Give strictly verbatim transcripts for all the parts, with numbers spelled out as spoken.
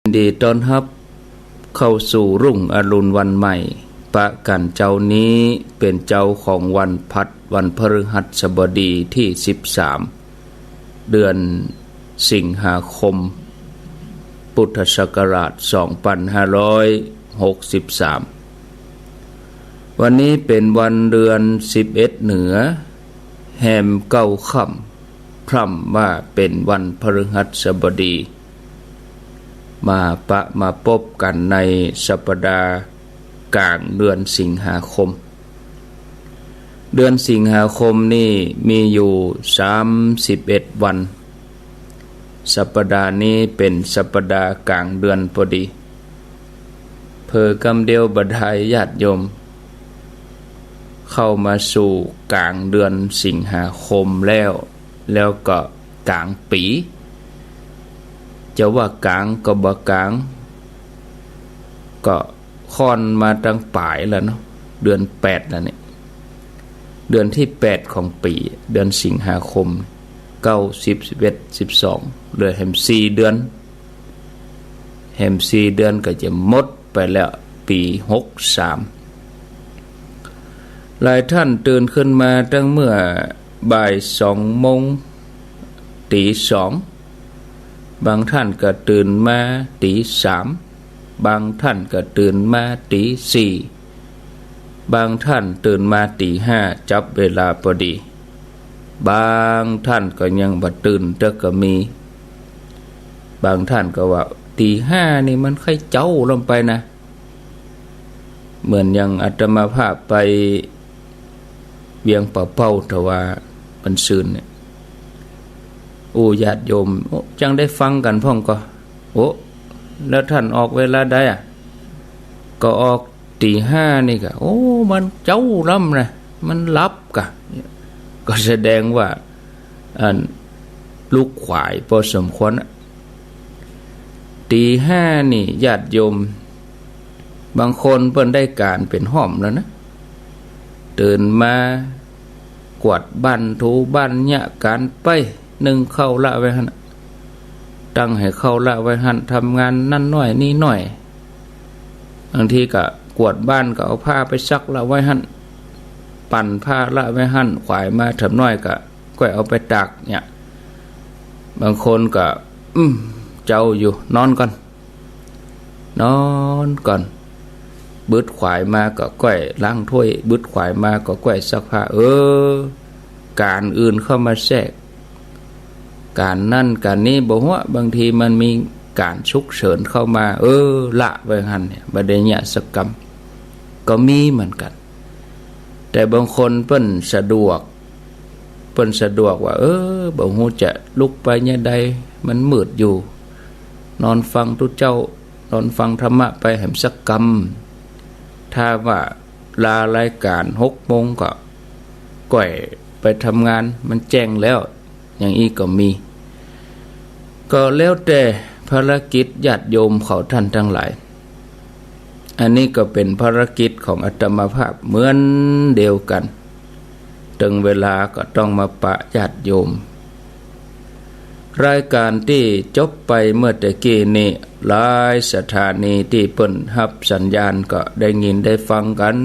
ยินดีต้อนฮับเข้าสู่รุ่งอรุณวันใหม่ ปะกั๋นเจ๊านี้เป๋นเจ๊าของวันพัด วันพฤหัสบดีตี้สิบสาม เดือนสิงหาคม พุทธศักราชสองปันห้าร้อยหกสิบสาม วันนี้เป๋นวันเดือนสิบเอ็ดเหนือ แฮมเก้าค่ำ พร่ำว่าเป๋นวันพฤหัสบดี มาปะมาปบกั๋นในสัปดาห์ก๋างเดือนสิงหาคม เดือนสิงหาคมนี่มีอยู่สามสิบเอ็ดวัน สัปดาห์นี้เป๋นสัปดาห์ก๋างเดือนปอดี เผลอกำเดียวบ่ดายญาติโยม เข้ามาสู่ก๋างเดือนสิงหาคมแล้ว แล้วก็ก๋างปี๋ จะว่าก๋างก็บ่ก๋าง ก็ค่อนมาตังป๋ายแล้วเนาะ เดือนแปดแล้วเนี่ย เดือนตี้แปดของปี๋ เดือนสิงหาคม เก้า สิบ สิบเอ็ด สิบสอง เหลือแหมสี่เดือน แหมสี่เดือนก็จะหมดไปแล้ว ปี๋หกสาม หลายท่านตื่นขึ้นมาตั้งเมื่อบ่ายสองโมง ตี๋สอง บางท่านก็ตื่นมาตี๋สาม บางท่านก็ตื่นมาตี๋สี่ บางท่านตื่นมาตี๋ห้า จับเวลาปอดี บางท่านก็ยังบ่ตื่นเต๊อะก็มี บางท่านก็ว่า ตี๋ห้านี่มันใค่เจ๊าล้ำไปนะ เหมือนอย่างอาตมาภาพไปเวียงป่าเป้า แต่ว่ามันซืนเนี่ย อู้ ญาติโยม โอ้ จังได้ฟังกั๋นพ่องก่อ โอ้ แล้วท่านออกเวลาใดอะ ก็ออก ตี๋ห้านี่ก่ะ โอ้ มันเจ๊าล้ำนะ มันหลับก่ะ ก็แสดงว่า อัน ลุกขวายพอสมควรอะ ตี๋ห้านี่ญาติโยม บางคนเปิ้นได้ก๋านเป๋นฮ่อมแล้วนะ ตื่นมากวาดบ้านถูบ้านเยียะก๋านไป นึ่งข้าวละไว้หั้น ตั้งหื้อข้าวละไว้หั้น ทำงานนั่นหน้อยนี่หน้อย บางทีก็กวาดบ้านก็เอาผ้าไปซักละไว้หั้น ปั่นผ้าละไว้หั้น ขวายมาเถิมหน้อยก็ก้อยเอาไปตากเนี่ย บางคนก็ อืม เจ๊าอยู่ นอนก่อน นอนก่อน บึดขวายมาก็ก้อยล้างถ้วย บึดขวายมาก็ก้อยซักผ้า เออ ก๋านอื่นเข้ามาแทรก ก๋านนั่นก๋านนี้บ่ฮู้ บางทีมันมีก๋านฉุกเฉินเข้ามา เออ ละไว้หั้นเนี่ย บ่ได้เยียะสักกำ ก็มีเหมือนกั๋น แต่บางคนเปิ้นสะดวก เปิ้นสะดวกว่า เออ บ่ฮู้จะลุกไปเยียะใด มันมืดอยู่ นอนฟังตุ๊เจ้า นอนฟังธรรมะไปแหมสักกำ ถ้าว่าลารายก๋านหกโมงก็ก้อยไปทำงาน มันแจ้งแล้ว อย่างอี้ก็มี ก็แล้วแต่ภารกิจญาติโยมเขาท่านตังหลาย อันนี้ก็เป๋นภารกิจของอาตมาภาพเหมือนเดียวกั๋น เถิงเวลาก็ต้องมาปะญาติโยม รายก๋านตี้จบไปเมื่อตะกี้นี้ หลายสถานีตี้เปิ้นฮับสัญญาณก็ได้ยินได้ฟังกั๋น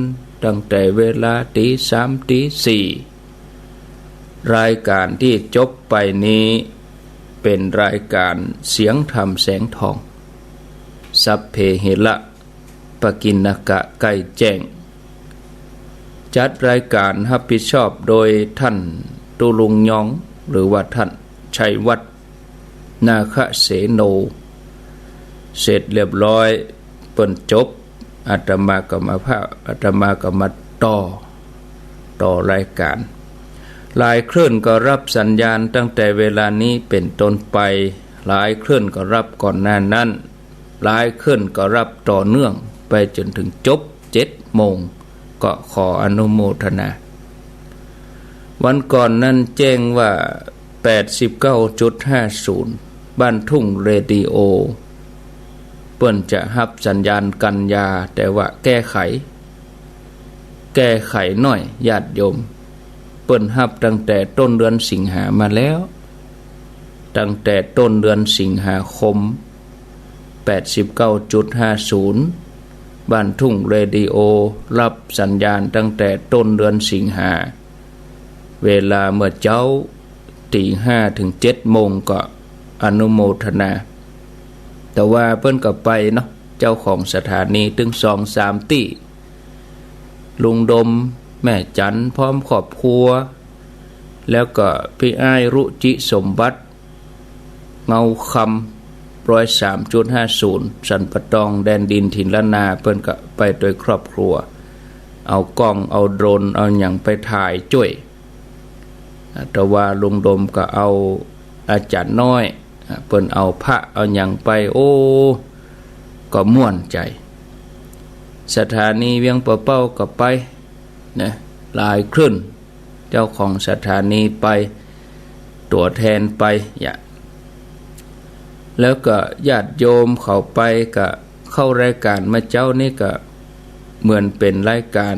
ตั้งแต่เวลาตี๋สาม ตี๋สี่ รายก๋านตี้จบไปนี้เป๋นรายก๋านเสียงธรรมแสงทอง สัพเพเหระ ปกิณณกะ ใกล้แจ้ง จัดรายก๋านฮับผิดชอบโดยท่านตุลุงยอง หรือว่าท่านชัยวัฒน์ นาคเสโน เสร็จเรียบร้อย เปิ้นจบ อาตมาก็มาภาค อาตมาก็มาต่อ ต่อรายก๋าน หลายคลื่นก็ฮับสัญญาณตั้งแต่เวลานี้เป๋นต้นไป หลายคลื่นก็ฮับก่อนหน้านั้น หลายคลื่นก็ฮับต่อเนื่องไปจ๋นเถิงจบเจ็ดโมง ก็ขออนุโมทนา วันก่อนนั้นแจ้งว่า แปดสิบเก้าจุดห้าศูนย์ บ้านทุ่งเรดิโอ เปิ้นจะฮับสัญญาณกัญญา แต่ว่าแก้ไข แก้ไขหน้อยญาติโยม เปิ้นฮับตั้งแต่ต้นเดือนสิงหามาแล้ว ตั้งแต่ต้นเดือนสิงหาคม แปดสิบเก้าจุดห้าศูนย์ บ้านทุ่งเรดิโอ ฮับสัญญาณตั้งแต่ต้นเดือนสิงหา เวลาเมื่อเจ๊าตี๋ห้าเถิงเจ็ดโมง ก็อนุโมทนา แต่ว่าเปิ้นก็ไปเนาะ เจ้าของสถานีตึงสองสามตี้ ลุงดม แม่จันทร์ พร้อมครอบครัว แล้วก็ปี้อ้ายรุจิสมบัติ เงาคำ ร้อยสามจุดห้าศูนย์ สันป่าตอง แดนดินถิ่นล้านนา เปิ้นก็ไปโดยครอบครัว เอากล้อง เอาโดรน เอาหยังไปถ่ายจ้วย อาตมาลุงดมก็เอาอาจ๋ารย์น้อย เปิ้นเอาพระเอาหยังไป โอ้ ก็ม่วนใจ๋ สถานีเวียงป่าเป้าก็ไป นะ หลายคลื่น เจ้าของสถานีไป ตั๋วแทนไป อย่าง แล้วก็ญาติโยมเขาไปก็เข้ารายก๋านมาเจ๊านี่ก็เหมือนเป๋นรายก๋าน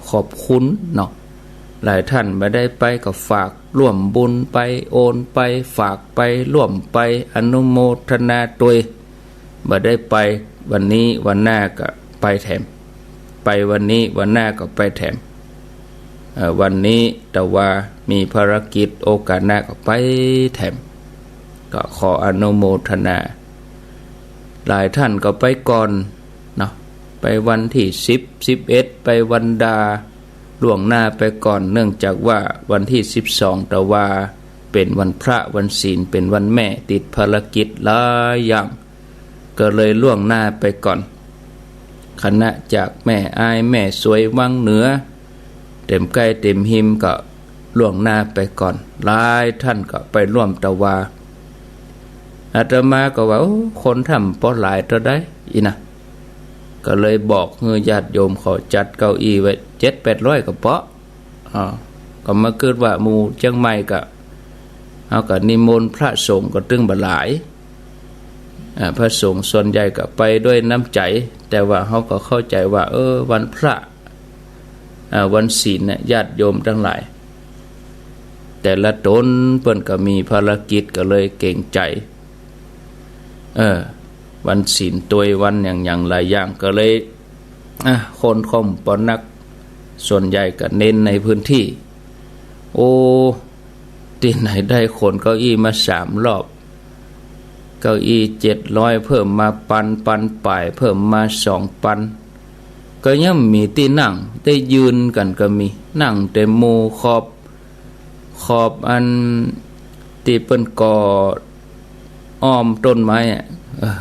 ขอบคุณเนาะ หลายท่านบ่ได้ไปก็ฝากร่วมบุญไป โอนไป ฝากไป ร่วมไป อนุโมทนาตวย บ่ได้ไปวันนี้วันหน้าก็ไปแถม ไปวันนี้วันหน้าก็ไปแถม เอ่อ วันนี้แต่ว่ามีภารกิจ โอกาสหน้าก็ไปแถม ก็ขออนุโมทนา หลายท่านก็ไปก่อนเนาะ ไปวันตี้สิบ สิบเอ็ด ไปวันดาล่วงหน้าไปก่อน เนื่องจากว่าวันตี้สิบสอง แต่ว่าเป๋นวันพระวันศีล เป๋นวันแม่ ติดภารกิจหลายอย่าง ก็เลยล่วงหน้าไปก่อน คณะจากแม่อาย แม่สวย วังเหนือ เต็มใก้เต็มฮิมก็ล่วงหน้าไปก่อน หลายท่านก็ไปร่วม แต่ว่าอาตมาก็ว่า โอ้ คนถ้ำปอหลายเต้าใดอี้นะ ก็เลยบอกหื้อญาติโยมเขาจัดเก้าอี้ไว้เจ็ดแปดร้อยก็ปอ อ่า ก็มาคิดว่าหมู่เจียงใหม่ก็ เฮาก็นิมนต์พระสงฆ์ก็ตึงบ่หลาย อ่า พระสงฆ์ส่วนใหญ่ก็ไปด้วยน้ำใจ๋ แต่ว่าเฮาก็เข้าใจ๋ว่า เออ วันพระ อ่า วันศีลเนี่ย ญาติโยมตังหลาย แต่ละต๋นเปิ้นก็มีภารกิจ ก็เลยเกรงใจ๋ เออ วันศีลตวย วันหยังๆ หลายอย่าง ก็เลย อ่ะ คนก็บ่ปอนัก ส่วนใหญ่ก็เน้นในพื้นตี้ โอ้ ตี้ไหนได้ขนเก้าอี้มาสามรอบ เก้าอี้เจ็ดร้อย เพิ่มมาปัน ปันป๋าย เพิ่มมาสองปัน ก็ยังมีตี้นั่ง ได้ยืนกั๋นก็มี นั่งแต่หมู่ขอบ ขอบอันตี้เปิ้นก่ออ้อมต้นไม้อะ เออ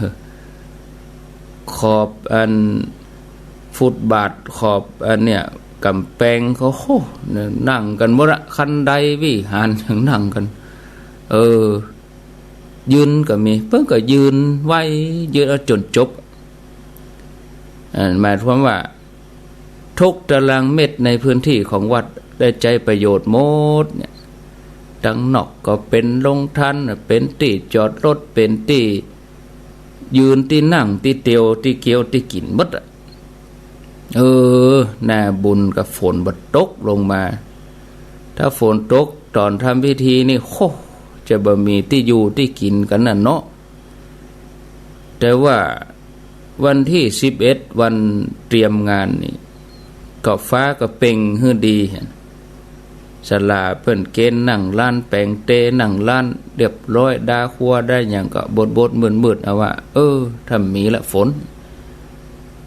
ขอบอันฟุตบาท ขอบอันเนี่ย ก๋ำแปงเขา โห นั่งกั๋นหมดอะ คันไดวิหารยังนั่งกั๋น เออ ยืนก็มี เปิ้นก็ยืนไหว้ ยืนเอาจ๋นจบ อ่า หมายความว่า ทุกตารางเมตรในพื้นตี้ของวัดได้ใจ๊ประโยชน์หมดเนี่ย ตังนอกก็เป๋นโฮงตาน เป๋นตี้จอดรถ เป๋นตี้ยืน ตี้นั่ง ตี้เตียว ตี้เคี้ยว ตี้กิ๋นหมดอะ เออ หน้าบุญก็ฝนบ่ตกลงมา ถ้าฝนตกต๋อนทำพิธีนี่ โห จะบ่มีตี้อยู่ตี้กิ๋นกั๋นน่ะเนาะ แต่ว่าวันตี้สิบเอ็ด วันเตรียมงานนี่ ก็ฟ้าก็เป่งหื้อดี ศาลาเปิ้นเก๋ณฑ์ นั่งลานแป๋งเต นั่งลานเรียบร้อย ดาครัวดาหยังก็บดๆ มืดๆ เอาว่า เออ ถ้ามีละฝน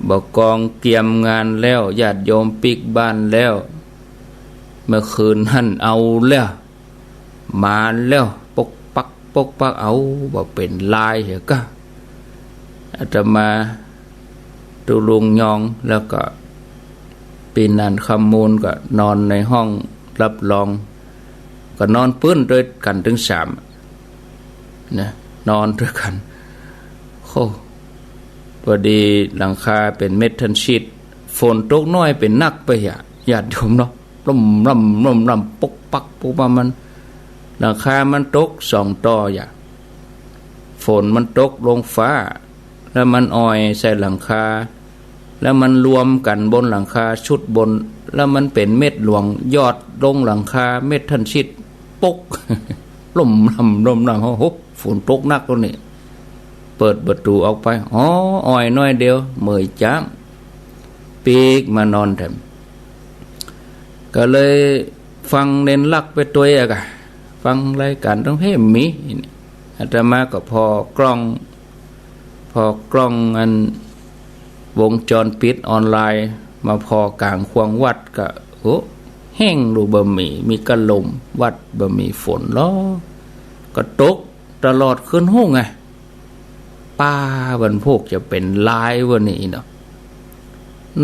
บ่ากองเกียมงานแล้ว ญาติโยมปิ๊กบ้านแล้ว เมื่อคืนหั้นเอาแล้ว มาแล้ว ปกปัก ปกปัก เอา บ่เป๋นลายเหียกะ อาตมาตุ๊ลุงยอง แล้วก็ปี้นันท์ คำมูล ก็นอนในห้องรับรอง ก็นอนปื๊นตวยกั๋นตึงสาม นะ นอนตวยกั๋น โอ้ พอดีหลังคาเป๋นเมทัลชีท ฝนตกน้อยเป๋นนักไปอะ ญาติโยมเนาะ ล่มล่ำ ล่มล่ำ ปกปัก ปกปัก มัน หลังคามันตกสองต่ออะ ฝนมันตกลงฟ้า แล้วมันอ่อยใส่หลังคา แล้วมันรวมกั๋นบนหลังคาชุดบน แล้วมันเป๋นเม็ดหลวง หยอดลงหลังคาเมทัลชีท ปก ล่มล่ำ ล่มล่ำ โอ้โห ฝนตกนักแล้วนี่ ไป ปิดประตู๋ออกไป อ๋อ อ่อยหน้อยเดียว เหมยจ๊าม ปิ๊กมานอนแถม ก็เลยฟังเณรลักษณ์ไปตวยอะกะ ฟังรายก๋านตางเพมมี อาตมาก็ผ่อกล้อง ผ่อกล้องอันวงจรปิดออนไลน์ มาผ่อกลางข่วงวัดก็ โอ้ แห้งลูบ่มี มีกะลม วัดบ่มีฝนลอ ก็ตกตลอดคืนฮู้ไง ป้า วันพูกจะเป๋นลายวันนี้เนาะ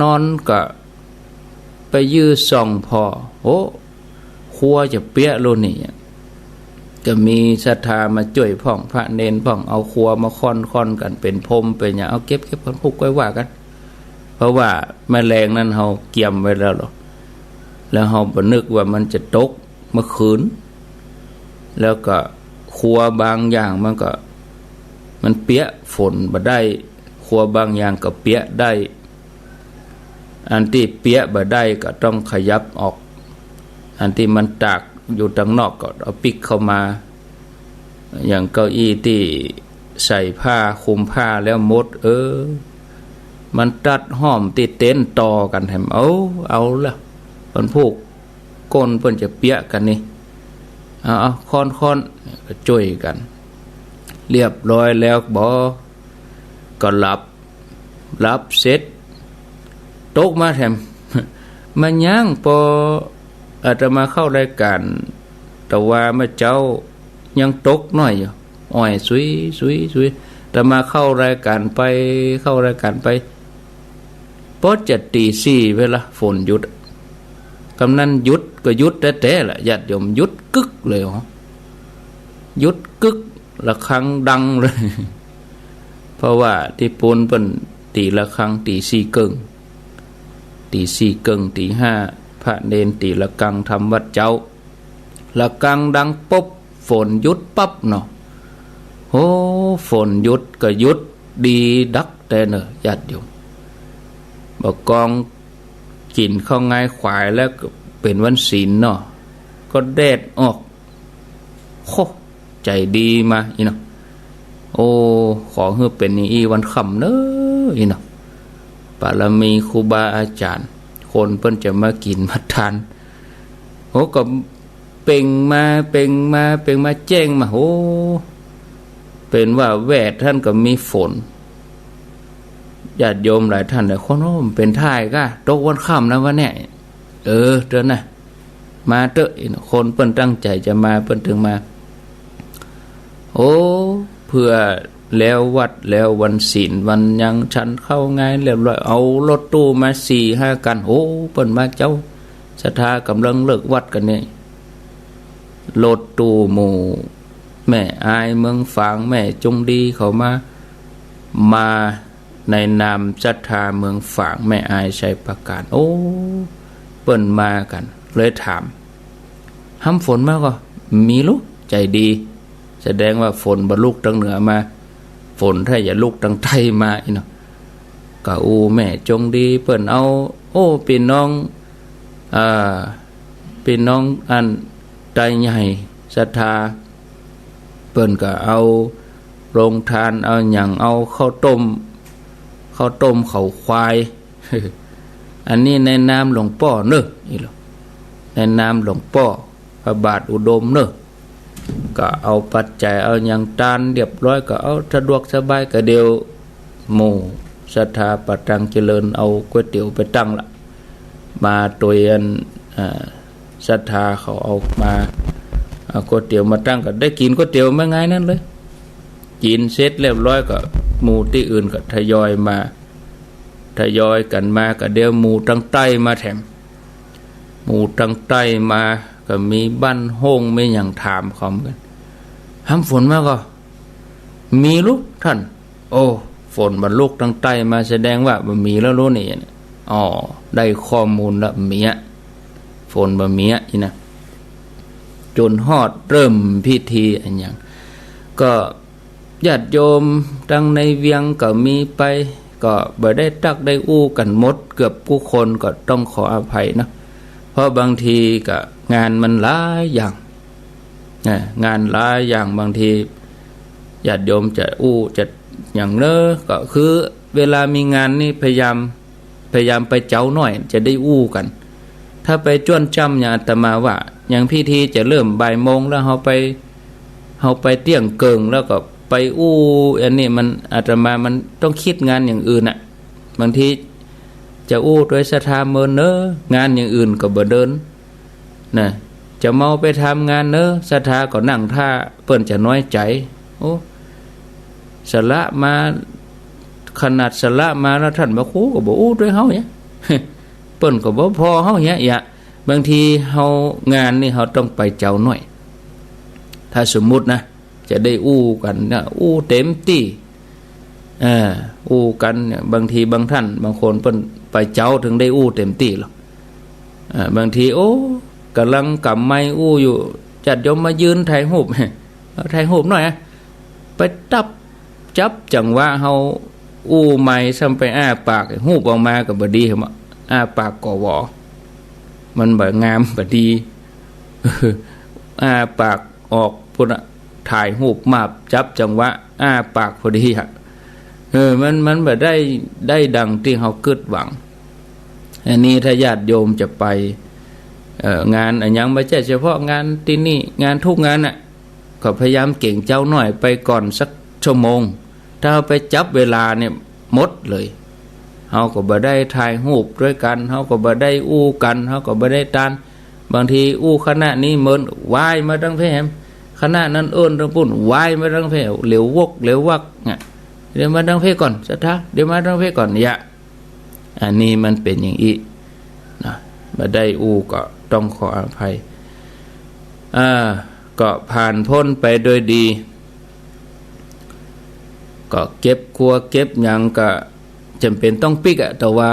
นอนก็ไปยื้อส่องผ่อ โอ้ ครัวจะเปียะลูนี่ ก็มีศรัทธามาจ้วยพ่อง พระเณรพ่อง เอาครัวมาค่อนๆ กั๋นเป๋นพรมเป๋นหยัง เอาเก็บๆ ก่อน พูกก้อยว่ากั๋น เพราะว่าแมลงนั้นเฮาเกียมไว้แล้วลอ แล้วเฮาบ่นึกว่ามันจะตกเมื่อคืน แล้วก็ครัวบางอย่างมันก็ มันเปียะฝนบ่ได้ ครัวบางอย่างก็เปียะได้ อันตี้เปียะบ่ได้ก็ต้องขยับออก อันตี้มันตากอยู่ตังนอกก็เอาปิ๊กเข้ามา อย่างเก้าอี้ตี้ใส่ผ้าคลุมผ้าแล้วหมด เออ มันตัดห้อมตี้เต็นท์ต่อกั๋นแถม เอา เอาละ วันพูก ก้นเปิ้นจะเปียะกั๋นนี่ เอา เอา ค่อนๆ ก็จ้วยกั๋น เรียบร้อยแล้วบ่ ก็หลับ หลับเสร็จ ตกมาแถม มายั้งปออาตมาเข้ารายก๋าน ตะวาเมื่อเจ๊ายังตกน้อยอยู่ อ่อยสุย สุย สุย อาตมาเข้ารายก๋านไป เข้ารายก๋านไป ปอจะตีสี่เวลาฝนหยุด กำนั้นหยุดก็หยุดแต๊ๆ ละ ญาติโยม หยุดกึ๊กเลยเหรอ หยุดกึ๊ก ระฆังดังเลย เพราะว่าตี้ปู๊นเปิ้นตี๋ระฆังตี๋สี่เกิ่ง ตี๋สี่เกิ่ง ตี๋ห้า พระเณรตี๋ระฆังทำวัตรเจ๊า ระฆังดังปุ๊บ ฝนหยุดปั๊บเนาะ โอ้ ฝนหยุดก็หยุดดีดักแต๊เน่อ ญาติโยม บ่ากองกิ๋นข้าวงายขวายแล้วก็เป๋นวันศีลเนาะ ก็แดดออก โค ใจ๋ดีมาอี้เนาะ โอ้ ขอหื้อเป๋นอย่างอี้วันค่ำเน่ออี้เนาะ ปารมีครูบาอาจ๋ารย์ คนเปิ้นจะมากิ๋นมาตาน โอ้ ก็เปล่งมา เปล่งมา เปล่งมา แจ้งมา โอ้ เป๋นว่าแวดหั้นก็มีฝน ญาติโยมหลายต้านหลายคน โอ้ มันเป๋นท่าก้า ตกวันค่ำนะวะเนี่ย เออ เต๊อะนะ มาเต๊อะ คนเปิ้นตั้งใจ๋จะมา เปิ้นตึงมา โอ้ เปื้อแล้ววัตรแล้ววันศีลวันหยัง ฉันข้าวงายเรียบร้อย เอารถตู้มาสี่ห้าคัน โอ้ เปิ้นมาเจ๊า ศรัทธาก่ำลังเลิกวัตรกั๋นนี่ รถตู้หมู่แม่อายเมืองฝาง แม่จงดีเขามา มาในนามศรัทธาเมืองฝาง แม่อายชัยประการ โอ้ เปิ้นมากั๋น เลยถาม ห้ำฝนมาก่อ มีลูก ใจ๋ดี แสดงว่าฝนบ่ลุกตังเหนือมา ฝนถ้าจะลุกตังใต้มาอี้เนาะ ก็อู้แม่จงดีเปิ้นเอา โอ้ ปี้น้อง อ่า ปี้น้องอันใต้ใหญ่ศรัทธา เปิ้นก็เอาโรงทาน เอาหยัง เอาข้าวต้ม ข้าวต้มเขาควาย อันนี้ในนามหลวงป้อเน่อ อี้เหรอ ในนามหลวงป้อ พระบาทอุดมเน่อ ก็เอาปัจจัยเอาหยังตานเรียบร้อย ก็เอาสะดวกสบาย ก็เดี๋ยวหมู่ศรัทธาป่าตังเจริญเอาก๋วยเตี๋ยวไปตั้งละ มาตวยอัน อ่า ศรัทธาเขาเอามา เอาก๋วยเตี๋ยวมาตั้ง ก็ได้กิ๋นก๋วยเตี๋ยวมาไงนั้นเลย กิ๋นเสร็จเรียบร้อยก็หมู่ตี้อื่นก็ทยอยมา ทยอยกั๋นมา ก็เดี๋ยวหมู่ตังใต้มาแถม หมู่ตังใต้มา ก็มีบ้านโฮ่ง มีหยังถามเขาเหมือนกั๋น ห้ำฝนมาก่อ มีลูกต้าน โอ้ ฝนบ่ลุกตังใต้มา แสดงว่าบ่มีแล้วลูกนี่ อ๋อ ได้ข้อมูลละ เมีย ฝนบ่มีอะอี้นะ จ๋นฮอดเริ่มพิธีอันหยัง ก็ญาติโยมตังในเวียงก็มีไป ก็บ่ได้ตักได้อู้กั๋นหมด เกือบกู้คน ก็ต้องขออภัยเนาะ เพราะบางทีก็งานมันหลายอย่าง นะ งานหลายอย่าง บางทีญาติโยมจะอู้จะ อย่างเน้อ ก็คือเวลามีงานนี่พยายาม พยายามไปเจ๊าหน้อย จะได้อู้กั๋น ถ้าไปจ้วนจ้ำอย่างอาตมาว่า อย่างพิธีจะเริ่มบ่ายโมงแล้ว เฮาไป เฮาไปเตี้ยงเกิ่ง แล้วก็ไปอู้ อันนี้มัน อาตมามันต้องกึ๊ดงานอย่างอื่นน่ะ บางทีจะอู้ตวยศรัทธาเมินเน้อ งานอย่างอื่นก็บ่เดิน นะ จะเมาไปทำงานเน้อ ศรัทธาก็นั่งท่า เปิ้นจะน้อยใจ๋ โอ้ สละมา ขนาดสละมาแล้วต้านพระครูก็บ่อู้ตวยเฮาเหีย เปิ้นก็บ่ผ่อเฮาเหีย เหีย บางทีเฮา งานนี่เฮาต้องไปเจ๊าหน้อย ถ้าสมมุตินะ จะได้อู้กั๋นนะ อู้เต็มตี้ เออ อู้กั๋นเนี่ย บางทีบางต้าน บางคนเปิ้นไปเจ๊าถึงได้อู้เต็มตี้หรอก เออ บางที โอ้ ก่ำลังก๋ำไมค์อู้อยู่ ญาติโยมมายืนถ่ายรูป เอาถ่ายรูปหน้อยอะ ไปตั๊บจั๊บจังหวะเฮาอู้ไมค์ ซ้ำไปอ้าปาก รูปออกมาก็บ่ดี หันบ่ อ้าปากก็หวอ มันบ่งาม บ่ดี อ้าปากออกพุ้นน่ะ ถ่ายรูปมาบจั๊บจังหวะ อ้าปากพอดีอะ เออ มัน มันบ่ได้ ได้ดังตี้เฮากึ๊ดหวัง อันนี้ถ้าญาติโยมจะไป เอ่อ งานอะหยัง บ่ใจ้เฉพาะงานตี้นี่ งานกู้งานน่ะ ก็พยายามเก๋งเจ๊าหน้อยไปก่อนสักชั่วโมง ถ้าเฮาไปจับเวลาเนี่ยหมดเลย เฮาก็บ่ได้ถ่ายรูปตวยกั๋น เฮาก็บ่ได้อู้กั๋น เฮาก็บ่ได้ตาน บางทีอู้คณะนี้เมิน วายมาตังเพแหม คณะนั้นเอิ้นตังปุ้น วายมาตังเพ เหลียววกเหลียววักเนี่ย เดี๋ยวมาตังเพก่อน ศรัทธา เดี๋ยวมาตังเพก่อน เหีย อันนี้มันเป๋นอย่างอี้นะ บ่ได้อู้ก็ต้องขออภัย อ่า ก็ผ่านป๊นไปโดยดี ก็เก็บครัวเก็บหยังก็จ๋ำเป๋นต้องปิ๊กอะ แต่ว่า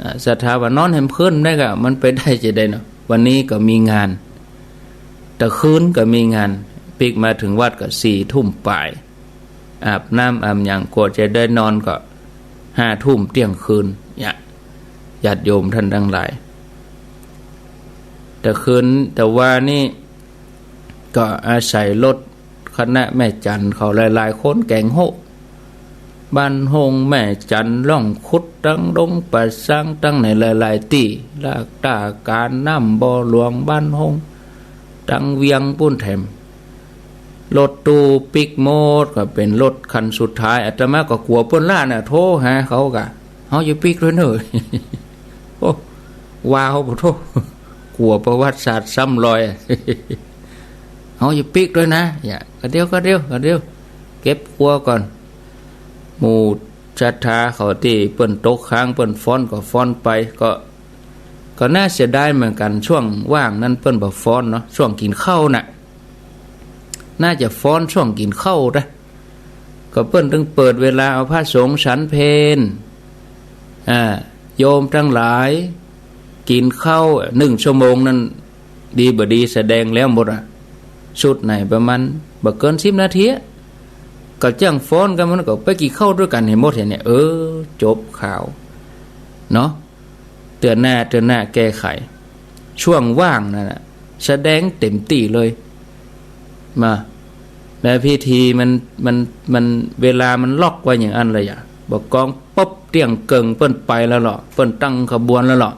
อ่า ศรัทธาว่านอนแหมคืนได้ก็ มันไปได้จะใดเนาะ วันนี้ก็มีงาน ตะคืนก็มีงาน ปิ๊กมาเถิงวัดก็สี่ทุ่มป๋าย อาบน้ำอาบหยัง กว่าจะได้นอนก็ห้าทุ่มเตี้ยงคืน เนี่ย ญาติโยมต้านตังหลาย ตะคืน ตะวานี้ก็อาศัยรถคณะแม่จันเขาหลายๆ คนแก๋งโฮะ บ้านฮง แม่จัน ล่องขุด ตังดงป่าซาง ตังไหนหลายๆ ตี้ ลากต้ากาน้ำ บ่อหลวง บ้านฮง ตังเวียงปุ้นแถม รถตู้ปิ๊กหมด ก็เป๋นรถคันสุดท้าย อาตมาก็กั๋วเปิ้นล้าน่ะ โทรหาเขากะ เฮาอย่าปิ๊กตวยเน่อ โอ้ ว่าเฮาบ่โทร กั๋วประวัติศาสตร์ซ้ำรอย เฮาอย่าปิ๊กตวยนะ อย่า ก็เดี๋ยว ก็เดี๋ยว ก็เดี๋ยว เก็บครัวก่อน หมู่ศรัทธาเขาตี้เปิ้นตกค้าง เปิ้นฟ้อนก็ฟ้อนไป ก็ ก็น่าเสียดายเหมือนกั๋น ช่วงว่างนั้นเปิ้นบ่ฟ้อนเนาะ ช่วงกิ๋นข้าวน่ะ น่าจะฟ้อนช่วงกิ๋นข้าวนะ ก็เปิ้นตึงเปิดเวลาเอาพระสงฆ์ฉันเพล อ่า โยมตังหลายกิ๋นข้าว นึ่งชั่วโมงนั้น ดีบ่ดีแสดงแล้วหมดอะ ชุดไหนประมาณบ่เกินสิบนาทีอะ ก็เจิ่งฟ้อนกั๋น มันก็ไปกิ๋นข้าวตวยกั๋นหื้อหมดเหียเนี่ย เออ จบข่าว เนาะ เตื้อหน้า เตื้อหน้าแก้ไข ช่วงว่างนั้นน่ะ แสดงเต็มตี้เลย มา และพิธีมัน มัน มัน เวลามันล็อกไว้อย่างอั้นเลยอะ บ่ากองปุ๊บเตี้ยงเกิ่งเปิ้นไปแล้วเลาะ เปิ้นตั้งขบวนแล้วเลาะ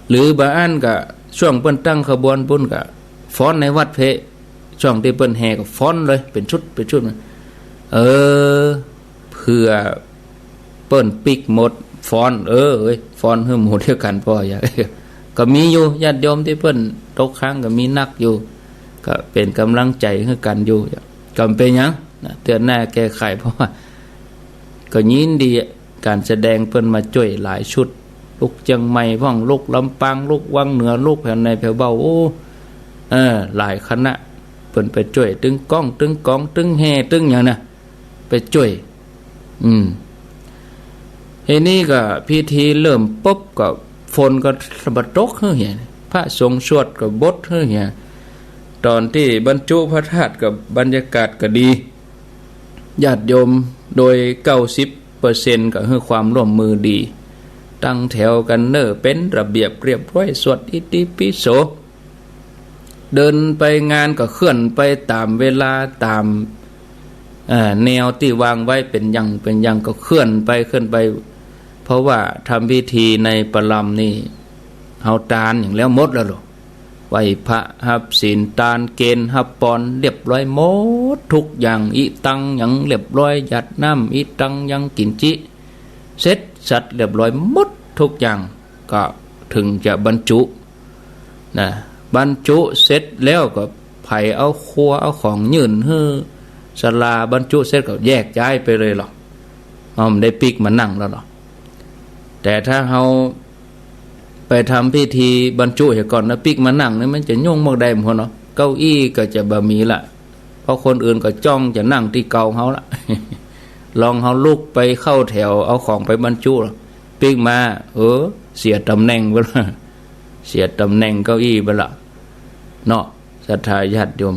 หรือบ่อั้นก็ช่วงเปิ้นตั้งขบวนปุ้นก็ฟ้อนในวัดเพ ช่วงตี้เปิ้นแห่ก็ฟ้อนเลย เป๋นชุด เป๋นชุดมา เออ เผื่อเปิ้นปิ๊กหมด ฟ้อน เออ เอ้ย ฟ้อนหื้อหมู่เดียวกั๋นป้อ อย่า ก็มีอยู่ ญาติโยมตี้เปิ้นตกค้างก็มีนักอยู่ ก็เป๋นก๋ำลังใจ๋หื้อกั๋นอยู่ ก็บ่เป๋นหยังนะ เตื้อหน้าแก้ไข เพราะว่า ก็ยินดีอะ ก๋านแสดงเปิ้นมาจ้วยหลายชุด ลุกเจียงใหม่พ่อง ลุกลำปาง ลุกวังเหนือ ลุกแผวไหนแผวเบ้า โอ้ เออ หลายคณะ เปิ้นไปจ้วย ตึงก้อง ตึงก๋อง ตึงแห่ ตึงหยังนะ ไปจ้วย อืม ทีนี้ก็พิธีเริ่มปุ๊บก็ฝนก็บ่ตกหื้อเหีย พระสงฆ์สวดก็บทหื้อเหีย ต๋อนตี้บรรจุพระธาตุก็บรรยากาศก็ดี ญาติโยมโดยเก้าสิบเปอร์เซ็นต์ก็หื้อความร่วมมือดี ตั้งแถวกั๋นเน่อ เป๋นระเบียบเรียบร้อย สวดอิติปิโส เดินไปงานก็เคลื่อนไปต๋ามเวลา ต๋าม อ่า แนวตี้วางไว้เป๋นอย่างเป๋นอย่างก็เคลื่อนไปเคลื่อนไป เพราะว่าทำพิธีในประลำนี่ เฮาตานอย่างแล้วหมดแล้วลอ ไหว้พระ ฮับศีล ตาน เกณฑ์ฮับปอนเรียบร้อยหมดทุกอย่าง อิตังยังเรียบร้อย หยาดน้ำ อิตังยังกิ๋นจิ เสร็จสัดเรียบร้อยหมดทุกอย่าง ก็เถิงจะบรรจุ นะ บรรจุเสร็จแล้วก็ใผเอาครัวเอาของยื่นหื้อศาลา บรรจุเสร็จก็แยกย้ายไปเลยลอ เฮาบ่ได้ปิ๊กมานั่งแล้วลอ แต่ถ้าเฮาไปทำพิธีบรรจุเหียก่อนนะ ปิ๊กมานั่งนี่มันจะยุ่งมากได้หมดเนาะ เก้าอี้ก็จะบ่มีละ เพราะคนอื่นก็จ้องจะนั่งตี้เก่าเฮาละ ลองเฮาลุกไปเข้าแถวเอาของไปบรรจุละ ปิ๊กมา เออ เสียต๋ำแหน่งไปละ เสียต๋ำแหน่งเก้าอี้ไปละ เนาะ ศรัทธาญาติโยม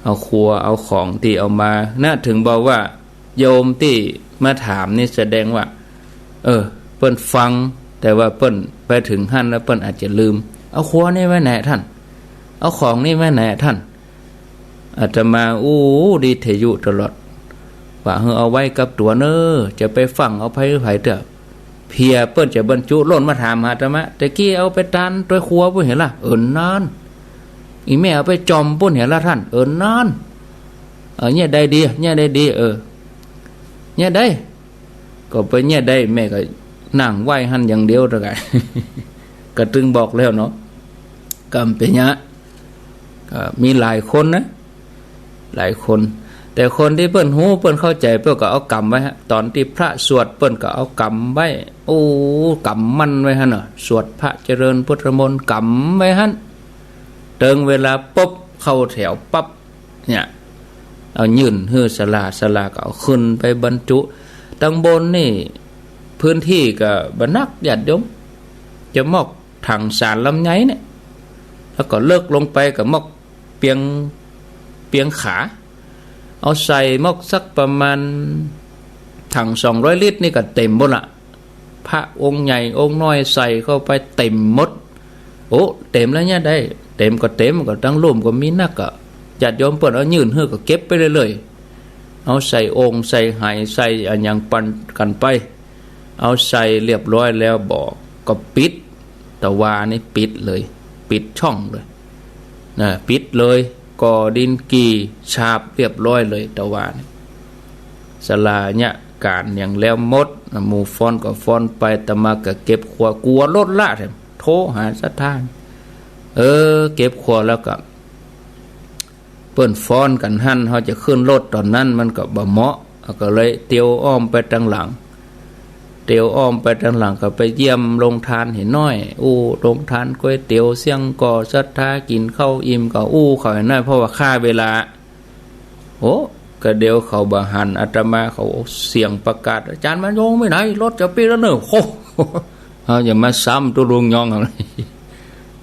เอาครัวเอาของตี้เอามา นะ เถิงบอกว่า โยมตี้มาถามนี่แสดงว่า เออ เปิ้นฟัง แต่ว่าเปิ้นไปเถิงหั้นแล้วเปิ้นอาจจะลืม เอาครัวนี่ไว้ไหนท่าน เอาของนี่ไว้ไหนท่าน อาตมาอู้วิทยุตลอด ว่าหื้อเอาไว้กับตั๋วเน่อ จะไปฟั่งเอาใผหื้อใผเต๊อะ เผื่อเปิ้นจะบรรจุล่นมาถามหาอาตมา แต่กี้เอาไปตานตวยครัวปู้นเหียละ เออ นั้น อี่แม่เอาไปจ่อมปู้นเหียละท่าน เออ นั้น เออ เนี่ยได้ดี เนี่ยได้ดี เออ เนี่ยได้ ก็ไปเนี่ยได้ แม่ก็นั่งไหว้หั้นอย่างเดียวเต๊อะ ก็ตึงบอกแล้วเนาะ ก็เป๋นเยียะ ก็มีหลายคนนะ หลายคน แต่คนตี้เปิ้นฮู้เปิ้นเข้าใจ๋เปิ้นก็เอากำไว้ฮะ ต๋อนตี้พระสวดเปิ้นก็เอากำไว้ โอ้ กำมั่นไว้หั้นเนาะ สวดพระเจริญพุทธมนต์กำไว้หั้น เถิงเวลาปุ๊บเข้าแถวปั๊บ เนี่ย เอายื่นหื้อศาลา ศาลาก็เอาขึ้นไปบรรจุ ตังบนนี่ พื้นตี้ก็บ่นักญาติโยม จะมอกถังสารลำไยเนี่ย แล้วก็เลิกลงไปก็มอกเปียง เปียงขา เอาใส่มอกสักประมาณ ถังสองร้อยลิตรนี่ก็เต๋มหมดละ พระองค์ใหญ่องค์น้อยใส่เข้าไปเต๋มหมด โอ้ เต๋มแล้วเนี่ยได้ เต๋มก็เต๋ม ก็ตังลุ่มก็มีนัก ก็ญาติโยมเปิ้นเอายื่นหื้อก็เก็บไปเรื่อยๆ เอาใส่โอ่งใส่ไหใส่อะหยังปันกั๋นไป เอาใส่เรียบร้อยแล้วบ่ ก็ปิด ตะวานี่ปิดเลย ปิดช่องเลย นะ ปิดเลย ก่อดินกี่ฉาบเรียบร้อยเลย ตะวานี่ ศาลาเนี่ยก๋านอย่างแล้วหมด หมู่ฟ้อนก็ฟ้อนไป อาตมาก็เก็บครัว กั๋วรถละแถม โทรหาศรัทธา เออ เก็บครัวแล้วก็ เปิ้นฟ้อนกั๋นหั้น เฮาจะขึ้นรถต๋อนนั้นมันก็บ่เหมาะ ก็เลยเตียวอ้อมไปตางหลัง เตียวอ้อมไปตางหลังก็ไปเยี่ยมโรงทานเหียน้อย อู้ โรงทานก๋วยเตี๋ยวเสี้ยงก่อ ศรัทธากิ๋นข้าวอิ่มก็อู้เขาเหียน้อย เพราะว่าฆ่าเวลา โอ้ ก็เดี๋ยวเขาบ่หันอาตมา เขาเสียงประกาศ อาจ๋ารย์มโยงไปไหน รถจะปิ๊กแล้วเน่อ โอ้ เฮาอย่ามาซ้ำตุ๊ลุงยอง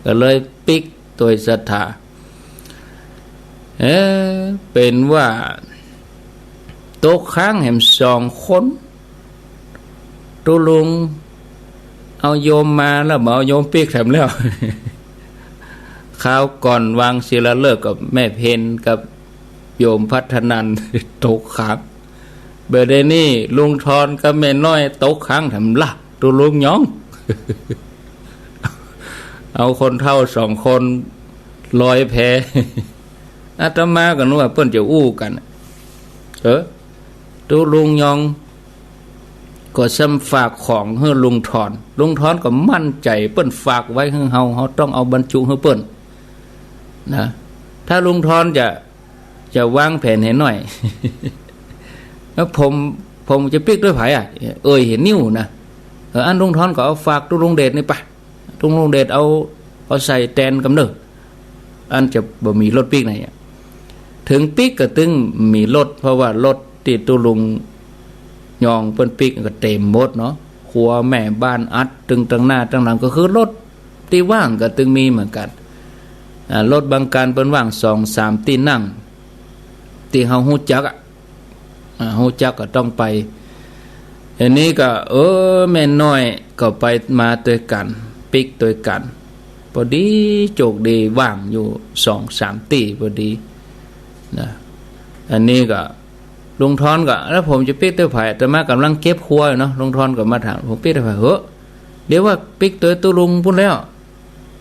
ก็เลยปิ๊กตวยศรัทธา เอ๊ะ เป๋นว่า ตกค้างแหมสองคน ตุ๊ลุงเอาโยมมาแล้วบ่เอาโยมปิ๊กแถมแล้ว คราวก่อนวางศิลาฤกษ์กับแม่เพ็ญกับโยมพัฒนัน ตกค้าง บ่าเดี่ยวนี้ลุงทอนกับแม่น้อยตกค้างแถมละ ตุ๊ลุงยอง เอาคนเฒ่าสองคนลอยแพ อาตมาก็นึกว่าเปิ้นจะอู้กั๋น เออ ตุ๊ลุงยองก็ซ้ำฝากของหื้อลุงทอน ลุงทอนก็มั่นใจ๋เปิ้นฝากไว้หื้อเฮา เฮาต้องเอาบรรจุหื้อเปิ้น นะ ถ้าลุงทอนจะ จะวางแผนเหียน้อย แล้วผม ผมจะปิ๊กตวยใผอะ เอ่ยเหียนิ้วนะ เออ อันลุงทอนก็เอาฝากตุ๊ลุงเดชนี่ไป ตุ๊ลุงเดชเอา เอาใส่แตนกำเน่อ อันจะบ่มีรถปิ๊กไหนอะ เถิงปิ๊กก็ตึงมีรถ เพราะว่ารถตี้ตุ๊ลุงยองเปิ้นปิ๊กก็เต๋มหมดเนาะ ครัวแม่บ้านอัดตึงตางหน้าตางหลัง ก็คือรถตี้ว่างก็ตึงมีเหมือนกั๋น อ่า รถบางคันเปิ้นว่างสองสามตี้นั่ง ตี้เฮาฮู้จักอะ อ่า ฮู้จักก็ต้องไป อันนี้ก็ เออ แม่น้อยก็ไปมาตวยกั๋น ปิ๊กตวยกั๋น ปอดีโจคดีว่างอยู่สองสามตี้ปอดี นะ อันนี้ก็ ลุงทอนก็ แล้วผมจะปิ๊กตวยใผ อาตมากำลังเก็บครัวอยู่เนาะ ลุงทอนก็มาถาม ผมปิ๊กตวยใผ เฮ้อ เดี๋ยวว่าปิ๊กตวยตุ๊ลุงปุ้นแล้ว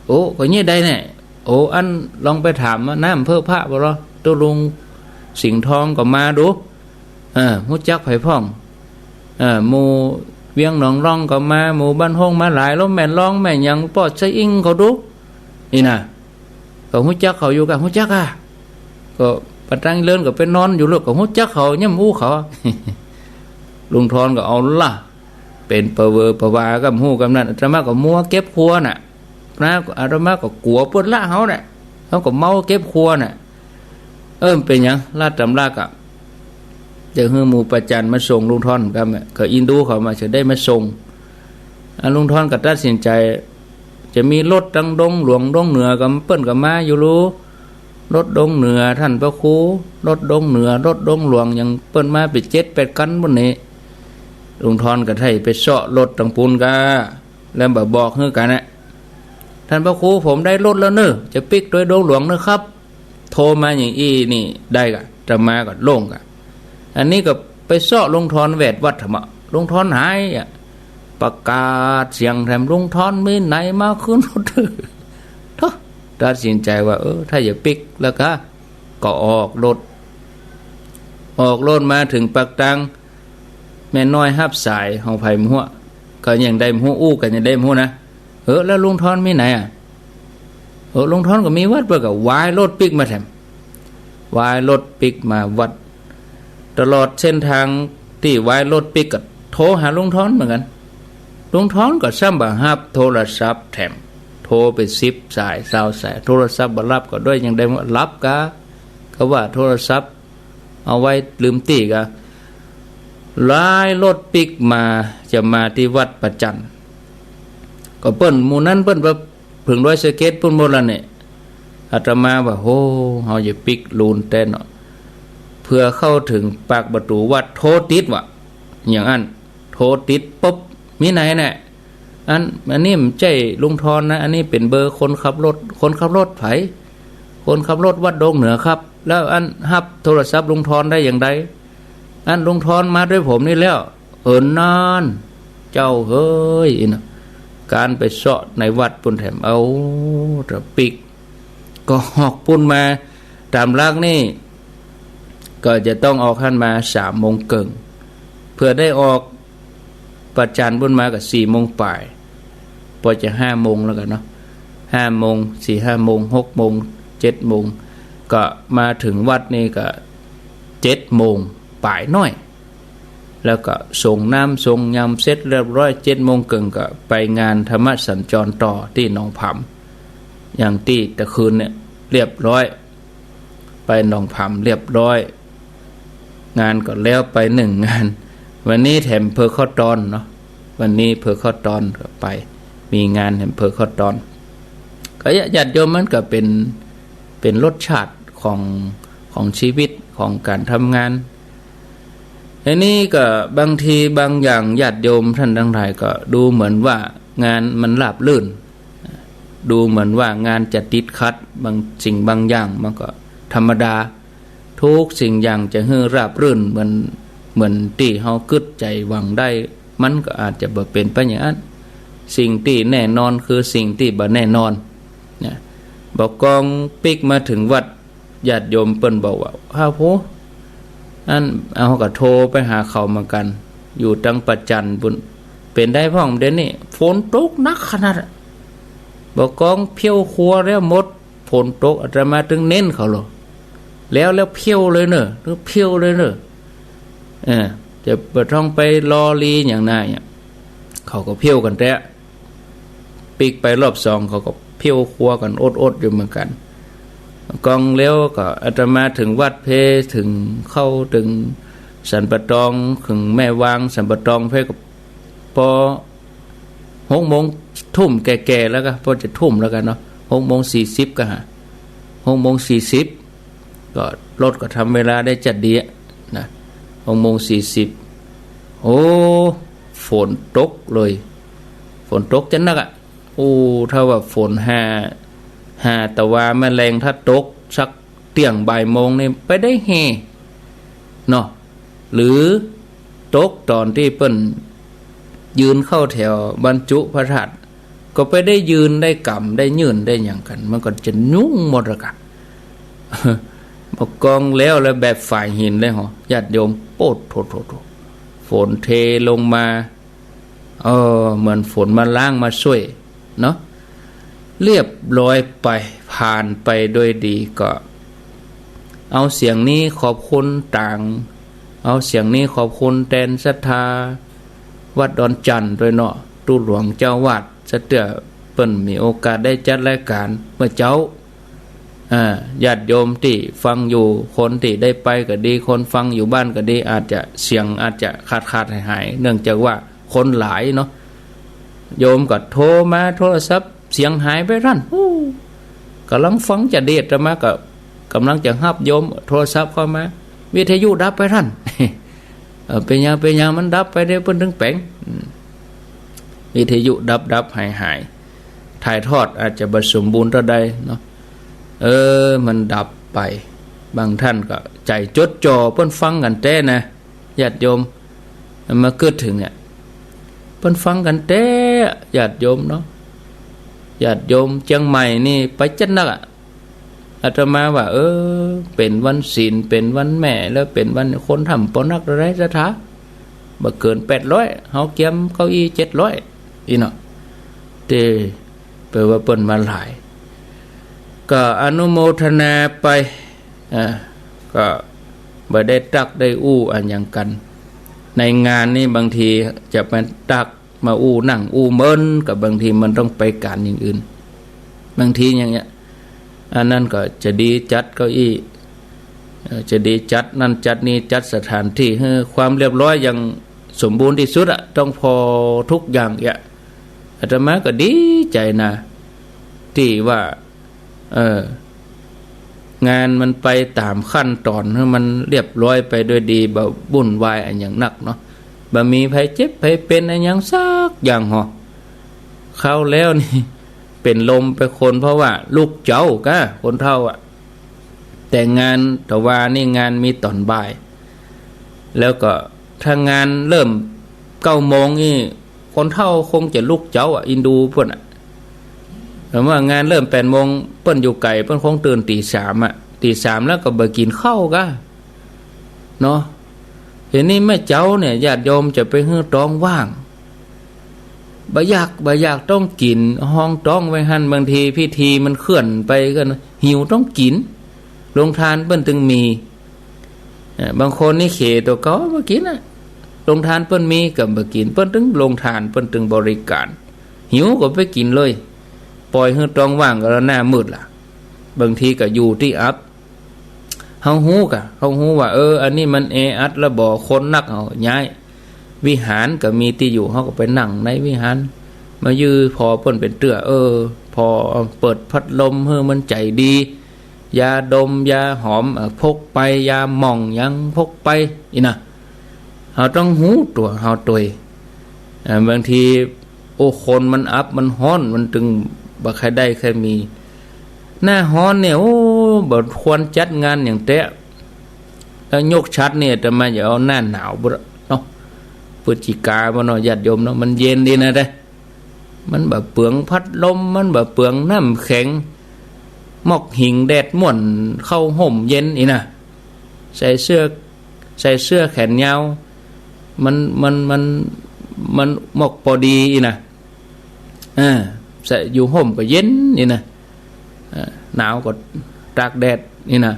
โอ้ ก็เยียะได้แน่ โอ้ อั้นลองไปถามนายอำเภอพระบ่ลอ ตุ๊ลุงสิงห์ทองก็มาดู เออ ฮู้จักใผพ่อง เออ หมู่เวียงหนองล่องก็มา หมู่บ้านโฮ่งมาหลาย แล้วแม่ล่องแม่หยัง ป้อไซอิงเขาดู นี่นะ ก็ฮู้จักเขาอยู่กะ ฮู้จักอะ ก็ปะตังเลินก็ไปนอนอยู่ลูก ก็ฮู้จักเขา ยังอู้เขา ลุงทอนก็เอาละ เป๋นปะเวอปะวาก็ฮู้กำนั้น อาตมาก็มัวเก็บครัวน่ะ นะ อาตมาก็กั๋วเปิ้นละเฮาน่ะ เฮาก็เมาเก็บครัวน่ะ เออ เป๋นหยัง ลาดต๋ำลากอะ จะหื้อหมู่ประจันมาส่งลุงทอนกำ ก็อินดูเขามา จะได้มาส่ง อ่ะ ลุงทอนก็ตัดสินใจ๋ จะมีรถตังดงหลวงดงเหนือกำ เปิ้นก็มาอยู่ลู รถดงเหนือต้านพระครู รถดงเหนือ รถดงหลวงหยัง เปิ้นมาเป๋นเจ็ดแปดคันปุ้นนี่ ลุงทอนก็ได้ไปเซาะรถตังปุ้นกา แล้วบ่บอกหื้อกั๋นนะ ต้านพระครู ผมได้รถแล้วเน่อ จะปิ๊กตวยดงหลวงเน่อครับ โทรมาอย่างอี้นี่ได้กะ อาตมาก็โล่งกะ อันนี้ก็ไปเซาะลุงทอนแวดวัดทำไม ลุงทอนหายอะ ประกาศเสียงแถม ลุงทอนมีไหนมาขึ้นรถ โธ่ ตัดสินใจ๋ว่า เออ ถ้าจะปิ๊กแล้วกะ ก็ออกรถ ออกรถมาเถิงปากตาง แม่น้อยฮับสาย ของใผบ่ฮู้ ก็ยังได้บ่ฮู้ อู้กั๋นยังได้บ่ฮู้นะ เออ แล้วลุงทอนมีไหนอะ เออ ลุงทอนก็มีวัด เปิ้นก็วายรถปิ๊กมาแถม วายรถปิ๊กมาวัด ตลอดเส้นตางตี้วายรถปิ๊กก็โทรหาลุงทอนเหมือนกั๋น ลุงทอนก็ซ้ำบ่ฮับโทรศัพท์แถม โทรไปสิบสายซาวสาย โทรศัพท์บ่ฮับก็ด้วย ยังได้บ่ฮับกา ก็ว่าโทรศัพท์ เอาไว้ลืมตี้กา วายรถปิ๊กมา จะมาตี้วัดประจัน ก็เปิ้นหมู่นั้นเปิ้นไปเถิงดอยสะเก็ดปุ้นหมดแล้วเนี่ย อาตมาว่า โห เฮาจะปิ๊กลูนแต๊เนาะ เผื่อเข้าเถิงปากประตู๋วัด โทรติดวะ อย่างอั้น โทรติดปุ๊บ มีไหนแน่ อัน อันนี้บ่ใจ้ลุงทอนนะ อันนี้เป๋นเบอร์คนขับรถ คนขับรถใผ คนขับรถวัดดงเหนือครับ แล้วอันฮับโทรศัพท์ลุงทอนได้อย่างใด อันลุงทอนมาด้วยผมนี่แล้ว เอิ้นนาน เจ้าเฮ้ย อินะ ก๋านไปเซาะในวัดปุ้นแถม เอาตะปิ๊ก ก็ออกปุ้นมา ต๋ามหลักนี่ ก็จะต้องออกหั้นมาสามโมงเกิ่ง เผื่อได้ออกประจันปุ้นมาก็สี่โมงป๋าย ปอจะห้าโมงแล้วกั๋นเนาะ ห้าโมง สี่ห้าโมง หกโมง เจ็ดโมง ก็มาเถิงวัดนี่ก็เจ็ดโมงป๋ายน้อย แล้วก็สรงน้ำสรงยำเสร็จเรียบร้อย เจ็ดโมงเกิ่งก็ไปงานธรรมสัญจรต่อตี้หนองผำ อย่างตี้ตะคืนเนี่ยเรียบร้อย ไปหนองผำเรียบร้อย งานก็แล้วไปหนึ่งงาน วันนี้แถมเผลอเข้าตอนเนาะ วันนี้เผลอเข้าตอนก็ไป มีงานแถมเผลอเข้าตอน ก็ญาติโยมมันก็เป๋น เป๋นรสชาติของ ของชีวิต ของก๋านทำงาน อันนี้ก็บางทีบางอย่างญาติโยมต้านตังหลายก็ดูเหมือนว่างานมันราบรื่น ดูเหมือนว่างานจะติดขัด บางสิ่งบางอย่างมันก็ธรรมดา ทุกสิ่งอย่างจะหื้อราบรื่นเหมือน เหมือนตี้เฮากึ๊ดใจ๋หวังได้ มันก็อาจจะบ่เป๋นไปอย่างอั้น สิ่งตี้แน่นอนคือสิ่งตี้บ่แน่นอน นะ บ่ากองปิ๊กมาเถิงวัด ญาติโยมเปิ้นบอกว่า ครับผม อัน เฮาก็โทรไปหาเขาเหมือนกั๋น อยู่ตังประจันปุ้น เป๋นใดพ่องเดี๋ยวนี้ ฝนตกหนักขนาดอะ บ่ากองเผี้ยวครัวแล้วหมด ฝนตก อาตมาตึงเน้นเขาเลย แล้ว แล้วเผี้ยวเลยเน่อ ตึงเผี้ยวเลยเน่อ เออ จะบ่ต้องไปรอลีอย่างใดอะ เขาก็เผี้ยวกั๋นแต๊ ปิ๊กไปรอบสอง เขาก็เผี้ยวครัวกั๋นอดๆ อยู่เหมือนกั๋น กองแล้วก็อาตมาเถิงวัดเพ เถิงเข้าเถิงสันป่าตอง เถิงแม่วางสันป่าตองเพก็ปอหกโมงทุ่มแก่ๆ แล้วก็ปอจะทุ่มแล้วกั๋นเนาะ หกโมงสี่สิบก็หา หกโมงสี่สิบ ก็รถก็ทำเวลาได้จัดดีอะนะ หกโมงสี่สิบ โอ้ ฝนตกเลย ฝนตกจะหนักอะ โอ้ ถ้าว่าฝนหา หาตะวาแมลง ถ้าตกสักเตี้ยงบ่ายโมงนี่ไปได้แฮ่เนาะ หรือตกต๋อนตี้เปิ้นยืนเข้าแถวบรรจุพระธาตุ ก็ไปได้ยืนได้ก๋ำได้ยื่นได้หยังกั๋น มันก็จะยุ่งหมดละกะ บ่ากองแล้ว แล้วแบบฝายหินเลยเหาะ ญาติโยม โป๊ดโถโถโถ ฝนเทลงมา เออ เหมือนฝนมาล้างมาซ่วยเนาะ เรียบร้อยไป ผ่านไปโดยดี ก็เอาเสียงนี้ขอบคุณตาง เอาเสียงนี้ขอบคุณแตนศรัทธาวัดดอนจั่นด้วยเนาะ ตุ๊หลวงเจ้าอาวาส สะเตื้อเปิ้นมีโอกาสได้จัดรายก๋านเมื่อเจ๊า อ่า ญาติโยมตี้ฟังอยู่ คนตี้ได้ไปก็ดี คนฟังอยู่บ้านก็ดี อาจจะเสียงอาจจะขาดๆ หายๆ เนื่องจากว่าคนหลายเนาะ โยมก็โทรมา โทรศัพท์เสียงหายไปตัน ฮู้ ก่ำลังฟังจะดี อาตมาก็ก่ำลังจะฮับโยมโทรศัพท์เข้ามา วิทยุดับไปตัน เออ เป๋นหยัง เป๋นหยังมันดับไปเด้ เปิ้นตึงแป๋ง อืม วิทยุดับๆ หายๆ ถ่ายทอดอาจจะบ่สมบูรณ์เต้าใดเนาะ เออ มันดับไป บางต้านก็ใจ๋จดจ่อ เปิ้นฟังกั๋นแต๊นะ ญาติโยม มาเกิดเถิงเนี่ย เปิ้นฟังกั๋นแต๊ ญาติโยมเนาะ ญาติโยมเจียงใหม่นี่ไปจัดนักอะ อาตมาว่า เออ เป๋นวันศีล เป๋นวันแม่ แล้วเป๋นวันคนทำปอนักเต้าใดศรัทธา บ่เกินแปดร้อย เฮาเกียมเก้าอี้เจ็ดร้อย อี้เนาะ เต้ แป๋ว่าเปิ้นมาหลาย ก็อนุโมทนาไป อ่า ก็บ่ได้ตักได้อู้อะหยังกั๋น ในงานนี่บางทีจะมาตักมาอู้นั่งอู้เมิน ก็บางทีมันต้องไปก๋านอย่างอื่น บางทีอย่างเงี้ย อันนั้นก็จะดีจัดเก้าอี้ เอ่อ จะดีจัดนั่นจัดนี่ จัดสถานตี้หื้อความเรียบร้อยอย่างสมบูรณ์ตี้สุดอะ ต้องผ่อทุกอย่างเอี้ย อาตมาก็ดีใจ๋นะ ตี้ว่า เออ งานมันไปต๋ามขั้นต๋อน หื้อมันเรียบร้อยไปโดยดี บ่วุ่นวายอะหยังนักเนาะ บ่มีใผเจ็บใผเป๋นอะหยังสักอย่างเหาะ คราวแล้วนี่ เป๋นลมไปคน เพราะว่าลุกเจ๊าก้า คนเฒ่าอะ แต่งานตะวานี่งานมีต๋อนบ่าย แล้วก็ถ้างานเริ่มเก้าโมงนี่ คนเฒ่าคงจะลุกเจ๊าอะ อินดูเปิ้นอะ แต่ว่างานเริ่มแปดโมง เปิ้นอยู่ไก๋ เปิ้นคงตื่นตี๋สามอะ ตี๋สามแล้วก็บ่กิ๋นข้าวก้า เนาะ ทีนี้แม่เจ๊าเนี่ย ญาติโยมจะไปหื้อต๊องว่าง บ่อยาก บ่อยากต้องกิ๋น ฮองต๊องไว้หั้น บางทีพิธีมันเคลื่อนไปก็หิวต้องกิ๋น โรงทานเปิ้นตึงมี เอ่อ บางคนนี่เขตั๋วเก่าบ่กิ๋นอะ โรงทานเปิ้นมีก็บ่กิ๋น เปิ้นตึงโรงทาน เปิ้นตึงบริการ หิวก็ไปกิ๋นเลย ป่อยหื้อต๊องว่างก็หน้ามืดละ บางทีก็อยู่ตี้อับ เฮาฮู้กะ เฮาฮู้ว่า เออ อันนี้มันแออัดแล้วบ่ คนนัก เฮาย้าย วิหารก็มีตี้อยู่ เฮาก็ไปนั่งในวิหาร มายื้อผ่อเปิ้นเป๋นเตื้อ เออ ผ่อเปิดพัดลมหื้อมันใจ๋ดี ยาดม ยาหอม เอ่อ พกไป ยาหม่องหยังพกไป อี้นะ เฮาต้องฮู้ตั๋วเฮาตวย เอ่อ บางที โอ้ คนมันอับ มันฮ้อน มันตึงบ่ใค่ได้ใค่มี หน้าฮ้อนเนี่ย โอ้ บ่ควรจัดงานหยังแต๊ แล้วยกฉัตรเนี่ย อาตมาจะเอาหน้าหนาวพุ้นเนาะ พฤศจิกาพุ้นเนาะ ญาติโยมเนาะ มันเย็นดีนะเต้ มันบ่เปลืองพัดลม มันบ่เปลืองน้ำแข็ง มอกหิงแดดม่วน เข้าฮ่มเย็นอี้นะ ใส่เสื้อ ใส่เสื้อแขนยาว มัน มัน มัน มันมอกปอดีอี้นะ เออ ใส่อยู่ฮ่มก็เย็นอี้นะ เออ หนาวก็ตากแดดอี้นะ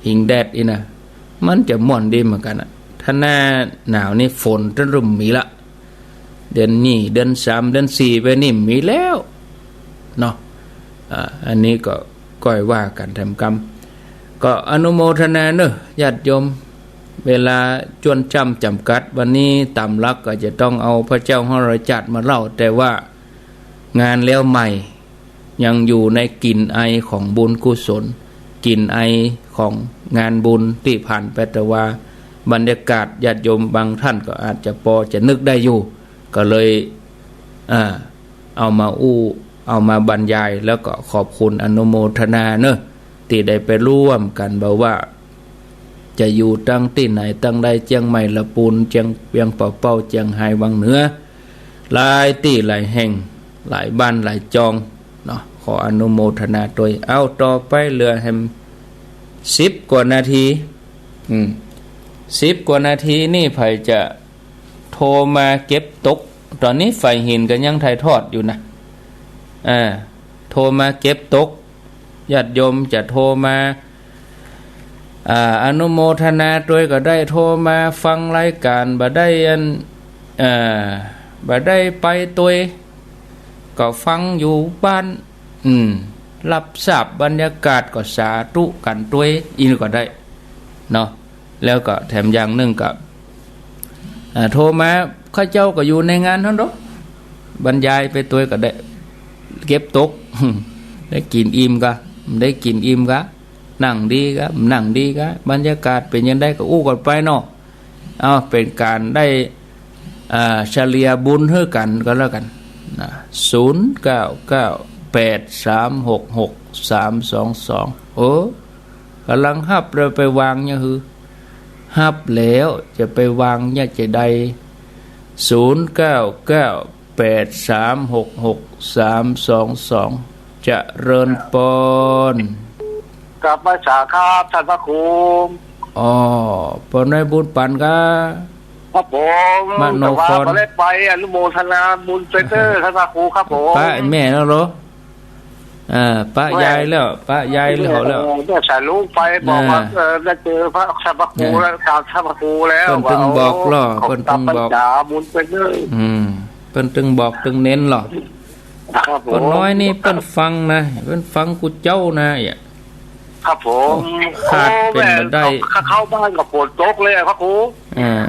หิงแดดอี้นะ มันจะม่วนดีเหมือนกั๋นอะ ถ้าหน้าหนาวนี่ฝนจะเริ่มมีละ เดือนนี้ เดือนสาม เดือนสี่ไปนี่มีแล้วเนาะ อ่า อันนี้ก็ก้อยว่ากั๋นแถมกำ ก็อนุโมทนาเนอะ ญาติโยม เวลาจ้วนจ้ำจ๋ำกัด วันนี้ต๋ามหลักก็จะต้องเอาพระเจ้าห้าร้อยจาติมาเล่า แต่ว่างานแล้วใหม่ ยังอยู่ในกลิ่นไอของบุญกุศล กลิ่นไอของงานบุญตี้ผ่านไป แต่ว่าบรรยากาศญาติโยมบางต้านก็อาจจะปอจะนึกได้อยู่ ก็เลย อ่า เอามาอู้ เอามาบรรยาย แล้วก็ขอบคุณอนุโมทนาเนอะ ตี้ได้ไปร่วมกั๋น บ่ว่า จะอยู่ตังตี้ไหนตังใด เจียงใหม่ ละปูน เจียง เวียงป่าเป้า เจียงฮาย วังเหนือ หลายตี้หลายแห่ง หลายบ้านหลายจองเนาะ ขออนุโมทนาตวย เอา ต่อไปเหลือแหมสิบกว่านาที อืม สิบกว่านาทีนี่ ใผจะโทรมาเก็บตก ต๋อนนี้ฝ่ายหินก็ยังถ่ายทอดอยู่นะ อ่า โทรมาเก็บตก ญาติโยมจะโทรมา อ่า อนุโมทนาตวยก็ได้ โทรมาฟังรายก๋าน บ่ได้อัน อ่า บ่ได้ไปตวย ก็ฟังอยู่บ้าน อืม รับทราบบรรยากาศก็สาธุกั๋นตวย อี้ก็ได้เนาะ แล้วก็แถมอย่างนึ่งก็ อ่า โทรมา ข้าเจ้าก็อยู่ในงานหั้นเนาะ บรรยายไปตวยก็ได้ เก็บตก ได้กิ๋นอิ่มกา ได้กิ๋นอิ่มกา นั่งดีกา นั่งดีกา บรรยากาศเป๋นจาใดก็อู้กั๋นไปเนาะ เอา เป๋นก๋านได้ อ่า เฉลี่ยบุญหื้อกั๋นก็แล้วกั๋นนะ ศูนย์เก้าเก้าแปดสามหกหกสามสองสอง โอ้ ก่ำลังฮับแล้วไปวางเนี่ยหื้อ ฮับแล้วจะไปวางเนี่ยจะใด ศูนย์เก้าเก้าแปดสามหกหกสามสองสอง เจริญปอน กราบไหว้สาครับท่านพระครู อ๋อ ปอนายบุญปันกา ครับผม มโนคร แต่ว่าบ่ได้ไปอนุโมทนาบุญเตอร์ ท่านพระครูครับผม ปะแม่แล้วเหรอ อ่า ปะยายแล้ว ปะยายแล้ว เออ เนี่ยสายลุงไปบอกว่า น่ะ เออ ได้เจอพระ ท่านพระครู น่ะ แล้ว กราบท่านพระครูแล้ว เปิ้นตึงบอกลอ ว่า โอ้ เปิ้นตึงบอก ขอบคุณพระจ๋าบุญเตอร์ อืม เปิ้นตึงบอกตึงเน้นลอ ครับผม ป้อน้อยนี่เปิ้นฟังนะ เปิ้นฟังกูเจ้านะ เอี่ย ครับผม ขาดเป๋นบ่ได้ โอ้ แม่ เข้า เข้าบ้านก็ฝนตกเลยอะครับผม อ่า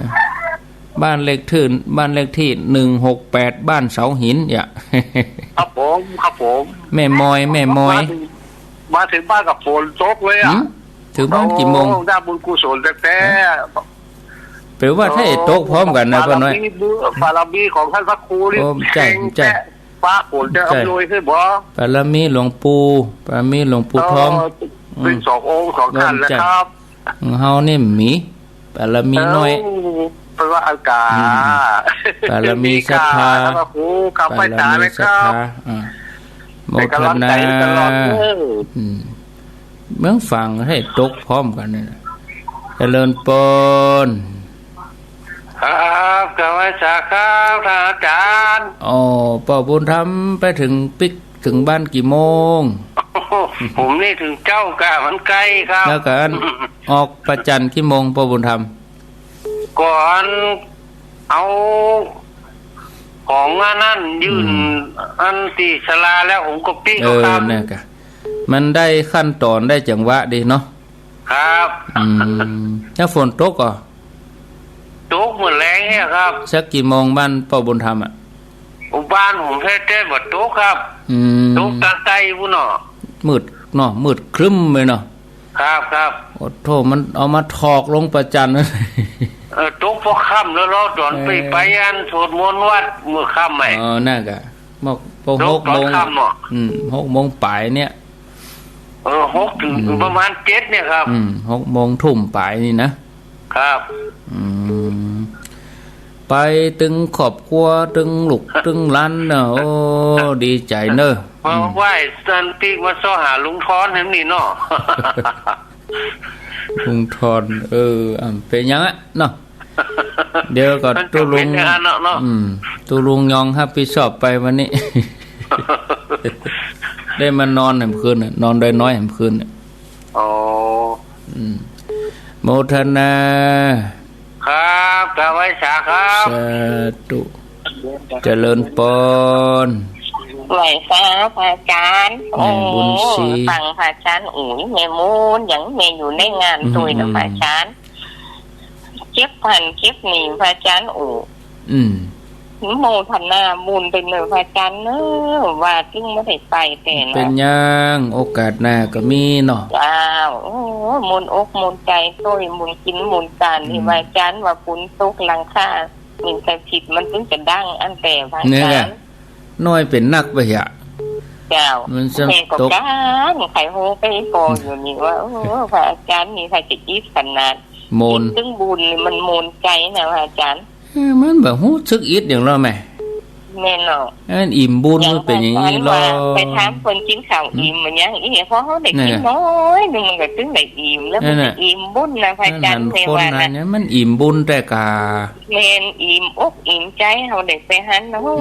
บ้านเลขที่ บ้านเลขที่หนึ่งหกแปด บ้านเสาหิน เอี่ย ครับผม ครับผม แม่มอย แม่มอย มาถึง มาถึงบ้านก็ฝนตกเลยอะ หืม ถึงบ้านกี่โมง โอ้ ได้บุญกุศลแต๊ๆ แปลว่าถ้าตกพร้อมกั๋นนะ ป้อน้อย บารมีบุญ บารมีของท่านพระครูนี่ โอ้ ใจ้ แข็ง ใจ้ แต๊ ฟ้าฝนจะอำนวยให้บ่ บารมีหลวงปู่ บารมีหลวงปู่ทอง เออ อืม เป็นสององค์สองท่านนะครับ เฮานี่มีบารมีน้อย เออ เป็นว่าอากาศ อืม บารมีศรัทธา มีกา ครับ โอ้ กราบไหว้สาเลยครับ บารมีศรัทธา อ่า โมทนา เป็นกำลังใจตลอดเด้อ อืม เมืองฝั่งให้ตกพร้อมกั๋นนี่นะ เจริญปอน ครับ กราบไหว้สาครับท่านอาจ๋ารย์ อ๋อ ป้อบุญธรรมไปถึงปิ๊ก ถึงบ้านกี่โมง ผมนี่ถึงเจ๊ากะมันใก้ครับ แล้วก็อัน ออกประจันกี่โมง ป้อบุญธรรม ก่อนเอาของอันนั้นยื่น อืม อันตี้ศาลาแล้วผมก็ปิ๊ก เออ เอาครับ นั่นกะ มันได้ขั้นต๋อนได้จังหวะดีเนาะ ครับ อืม แล้วฝนตกก่อ ตกเมื่อแลงเนี่ยครับ สักกี่โมงบ้านป้อบุญธรรมอะ โอ้ บ้านผมแต๊ๆ บ่ตกครับ อืม ตกตางใต้ปู้นเนาะ มืดเนาะ มืดครึ้มเลยเนาะ ครับ ครับ โอ้โธ่ มันเอามาถอกลงประจัน เออ ตกพอค่ำแล้วเนาะ ต๋อน เออ ไป ไปอันสวดมนต์วัดเมื่อค่ำไหม อ๋อ นั่นกะ บอก บอก ตก หกโมง ต๋อนค่ำเนาะ อืม หกโมงป๋ายเนี่ย เออ หก ถึง อืม ประมาณเจ็ดเนี่ยครับ อืม หกโมงทุ่มป๋ายนี่นะ ครับ อืม ไปตึงครอบครัว ตึงลูก ตึงหลานเนาะ โอ้ ดีใจ๋เนาะ มา อืม ไหว้สันติ มาซ้อหาลุงทอนแหมนี่เนาะ ลุงทอน เออ อ่ะ เป๋นหยังอะเนาะ เดี๋ยวก็ มันจะ ตุ๊ลุง เป๋นอย่างนั้นเนาะ อืม ตุ๊ลุงยองฮับผิดชอบไปวันนี้ ได้มานอนแหมคืนน่ะ นอนได้น้อยแหมคืนน่ะ อ๋อ อืม โมทนา ครับ กราบไหว้สาครับ สาธุ เจริญปอน ไหว้สาพระอาจ๋ารย์ แม่บุญศรี โอ้ ฟังพระอาจ๋ารย์ โอ้ย แม่มนต์ อย่างแม่อยู่ในงาน อืม ตวยนะ อืม พระอาจ๋ารย์ เก็บพันเก็บหนี้พระอาจ๋ารย์ โอ้ อืม โมทนาบุญไปเน่อพระอาจ๋ารย์เน่อ ว่าตึงบ่ได้ไปแต่นะ เป๋นหยัง โอกาสหน้าก็มีเนาะ เจ้า โอ้ มนต์อกมนต์ใจ๋ตวย มนต์กิ๋นมนต์ก๋าน อืม นี่พระอาจ๋ารย์ว่าฝนตกหลังคา นี่แต่ผิดมันตึงจะดังอันแต่พระอาจ๋ารย์ เนี่ยแหละ น้อยเป๋นนักไปเหีย เจ้า มันจะ แม่ก็ ตก กังไขโฮไปก่อนอยู่นี่ว่า โอ้ พระอาจ๋ารย์นี่ใครจะอิดขนาด โมน กิ๋นตึงบุญนี่มันโมนใจ๋นะพระอาจ๋ารย์ เออ มันบ่ฮู้สึกอิดหยังลอแม่ แม่นเนาะ อันอิ่มบุญมันเป๋นอย่างนี้ลอ ไปถามเปิ้นกิ๋นข้าวอิ่มบ่ยัง อี๋ พอเฮาได้กิ๋นน้อยนึ่งมันก็ตึงได้อิ่ม แล้วมันก็อิ่มบุญนะพระอาจ๋ารย์ แม่ว่านะ มันอิ่มบุญแต๊ก้า แม่น อิ่มอกอิ่มใจ๋ เฮาได้ไปหัน โอ้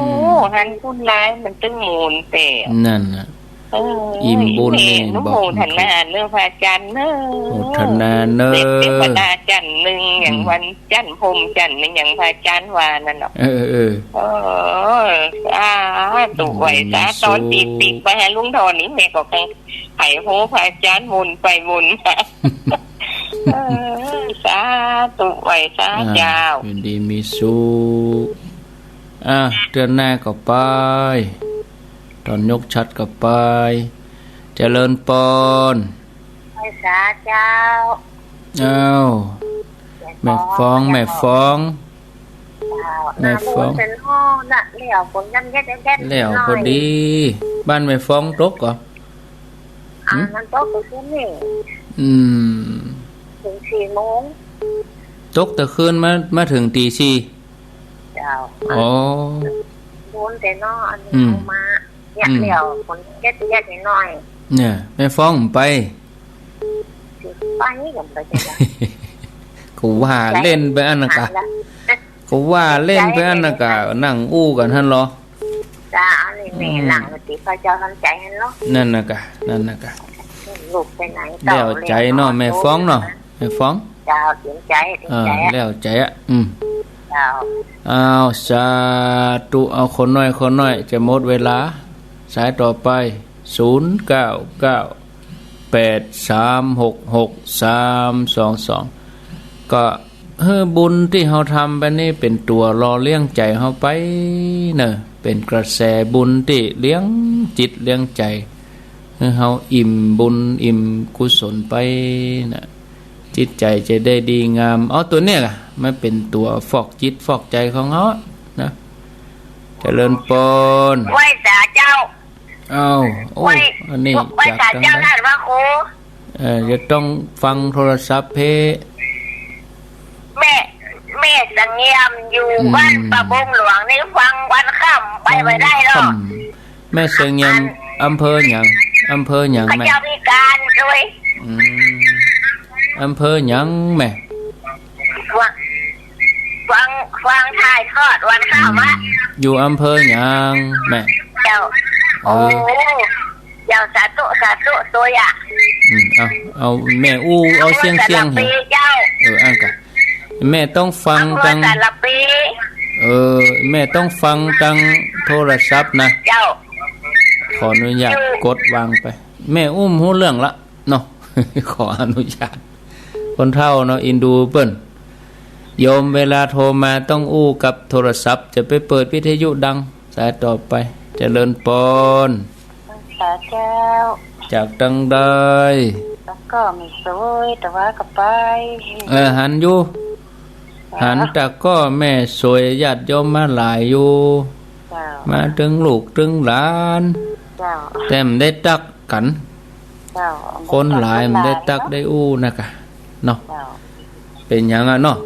หันบุญหลาย มันตึงโมนแต๊ นั่นน่ะ เออ อิ่มบุญนี่ แม่ อนุโมทนาเนาะพระอาจ๋ารย์เนาะ โมทนาเนาะ เสพเทวดาจั้นนึ่ง อย่างวันจั้นพรหมจั้นนึ่ง อย่างพระอาจ๋ารย์ว่านั่นเนาะ เออ เออ โอ้ สาธุ ไหว้สา ต๋อนติดๆ ไปหาลุงทองนี่ แม่ก็กังไผโฮพระอาจ๋ารย์วนไปวนมา เออ สาธุ ไหว้สาเจ้า อยู่ดีมีสุข อ่ะ เตื้อหน้าก็ไป ต๋อนยกฉัตรก็ไป เจริญปอน ไหว้สาเจ้า อ้าว แม่ฟ้อง แม่ฟ้อง เจ้า แม่ฟ้อง น้ำมูนเป๋นห้องน่ะ แล้วฝนยำเย็ดๆ แล้วพอดี บ้านแม่ฟ้องตกก่อ อ่า หืม มันตกเมื่อคืนนี่ อืม เถิงสี่โมง ตกแต่คืนมา มาเถิงตี๋สี่ เจ้า อ๋อ โดนแต่น้ออันนี้ อืม เอามา เนี่ย อืม แล้วฝนเย็ดๆ น้อยๆ เนี่ย แม่ฟ้องบ่ไป ไปก็บ่ไป ก็ว่าเล่นไปอั้นน่ะกะ ก็ว่าเล่นไปอั้นน่ะกะ นั่งอู้กั๋นหั้นลอ จ้า อันนี้แม่ อืม นั่งอยู่ตี้พระเจ้าทันใจ๋หั้นลอ นั่นน่ะกะ นั่นน่ะกะ ลูกไปไหน แล้วใจ๋เนาะ แม่ฟ้องเนาะ แม่ฟ้อง เจ้า เตรียมใจ๋ เตรียมใจ๋ อ่า แล้วใจ๋อะ อืม เจ้า อ้าว สาธุ เอาคนน้อย คนน้อย จะหมดเวลา สายต่อไป ศูนย์เก้าเก้า แปดสามหกหกสามสองสอง ก็หื้อบุญตี้เฮาทำไปนี่เป๋นตั๋วหล่อเลี้ยงใจ๋เฮาไปเนาะ เป๋นกระแสบุญตี้เลี้ยงจิตเลี้ยงใจ๋ หื้อเฮาอิ่มบุญอิ่มกุศลไปนะ จิตใจ๋จะได้ดีงาม เอาตั๋วเนี้ยล่ะ มาเป๋นตั๋วฟอกจิตฟอกใจ๋ของเฮานะ เจริญปอน ไหว้สาเจ้า อ้าว โอ้ ไหว้ อันนี้ ไหว้สาเจ้า จากตรงไหน ท่านพระครู เอ่อ จะต้องฟังโทรศัพท์เพ แม่ แม่เสงี่ยมอยู่ อืม บ้านป่าบงหลวงนี่ ฟังวันค่ำไปบ่ได้หรอก ค่ำ แม่เสงี่ยม อัน อำเภอหยัง อำเภอหยังแม่ พระเจ้าพิการด้วย อืม อำเภอหยังแม่ ฟัง ฟัง ฟังถ่ายทอดวันค่ำอะ อืม อยู่อำเภอหยังแม่ เจ้า เออ โอ้ เจ้า สาธุ สาธุ ตัวยะ อืม เอา เอาแม่อู้ เอาเสี้ยงๆ เจ้า เออ อั้นกะ แม่ต้องฟังตัง อำเภอสารพี เออ แม่ต้องฟังตังโทรศัพท์นะ เจ้า ขออนุญาต อยู่ กดวางไป แม่อู้บ่ฮู้เรื่องละเนาะ ขออนุญาต คนเฒ่าเนาะ อินดูเปิ้น โยมเวลาโทรมาต้องอู้กับโทรศัพท์ จะไปเปิดวิทยุดัง สายต่อไป เจริญปอน สาเจ้า จากตังใด ตะก้อแม่สวย ตะวาก็ไป เออ หันอยู่ จ้า หันตะก้อแม่สวย ญาติโยมมาหลายอยู่ เจ้า มาตึงลูกตึงหลาน เจ้า แต่บ่ได้ตั๊กกั๋น เจ้า คนหลายบ่ได้ตั๊กได้อู้นะกะ เนาะ เจ้า เป๋นหยังอะเนาะ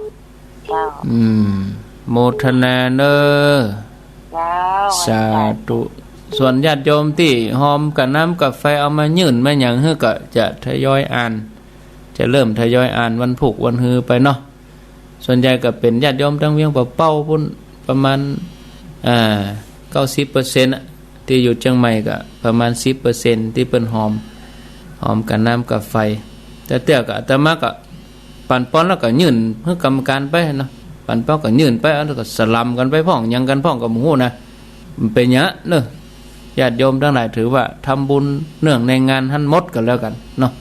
เจ้า อืม โมทนาเน้อ เจ้า สาธุ ส่วนญาติโยมตี้ฮอมกาน้ำกาไฟเอามายื่นมาหยังหื้อก็จะทยอยอ่าน จะเริ่มทยอยอ่านวันพูกวันฮือไปเนาะ ส่วนใหญ่ก็เป๋นญาติโยมตังเวียงป่าเป้าปู๊น ประมาณ อ่า เก้าสิบเปอร์เซ็นต์อะ ตี้อยู่เจียงใหม่ก็ประมาณสิบเปอร์เซ็นต์ตี้เปิ้นฮอม ฮอมกาน้ำกาไฟ แต่เตื้อก็อาตมาก็ ปั๋นปอนแล้วก็ยื่นหื้อกรรมการไปเนาะ ปั๋นปอนก็ยื่นไป แล้วก็สลัมกั๋นไปพ่อง หยังกั๋นพ่องก็บ่ฮู้นะ มันเป๋นหยังเนาะ ญาติโยมตังหลายถือว่าทำบุญเนื่องในงานหั้นหมดก็แล้วกั๋นเนาะ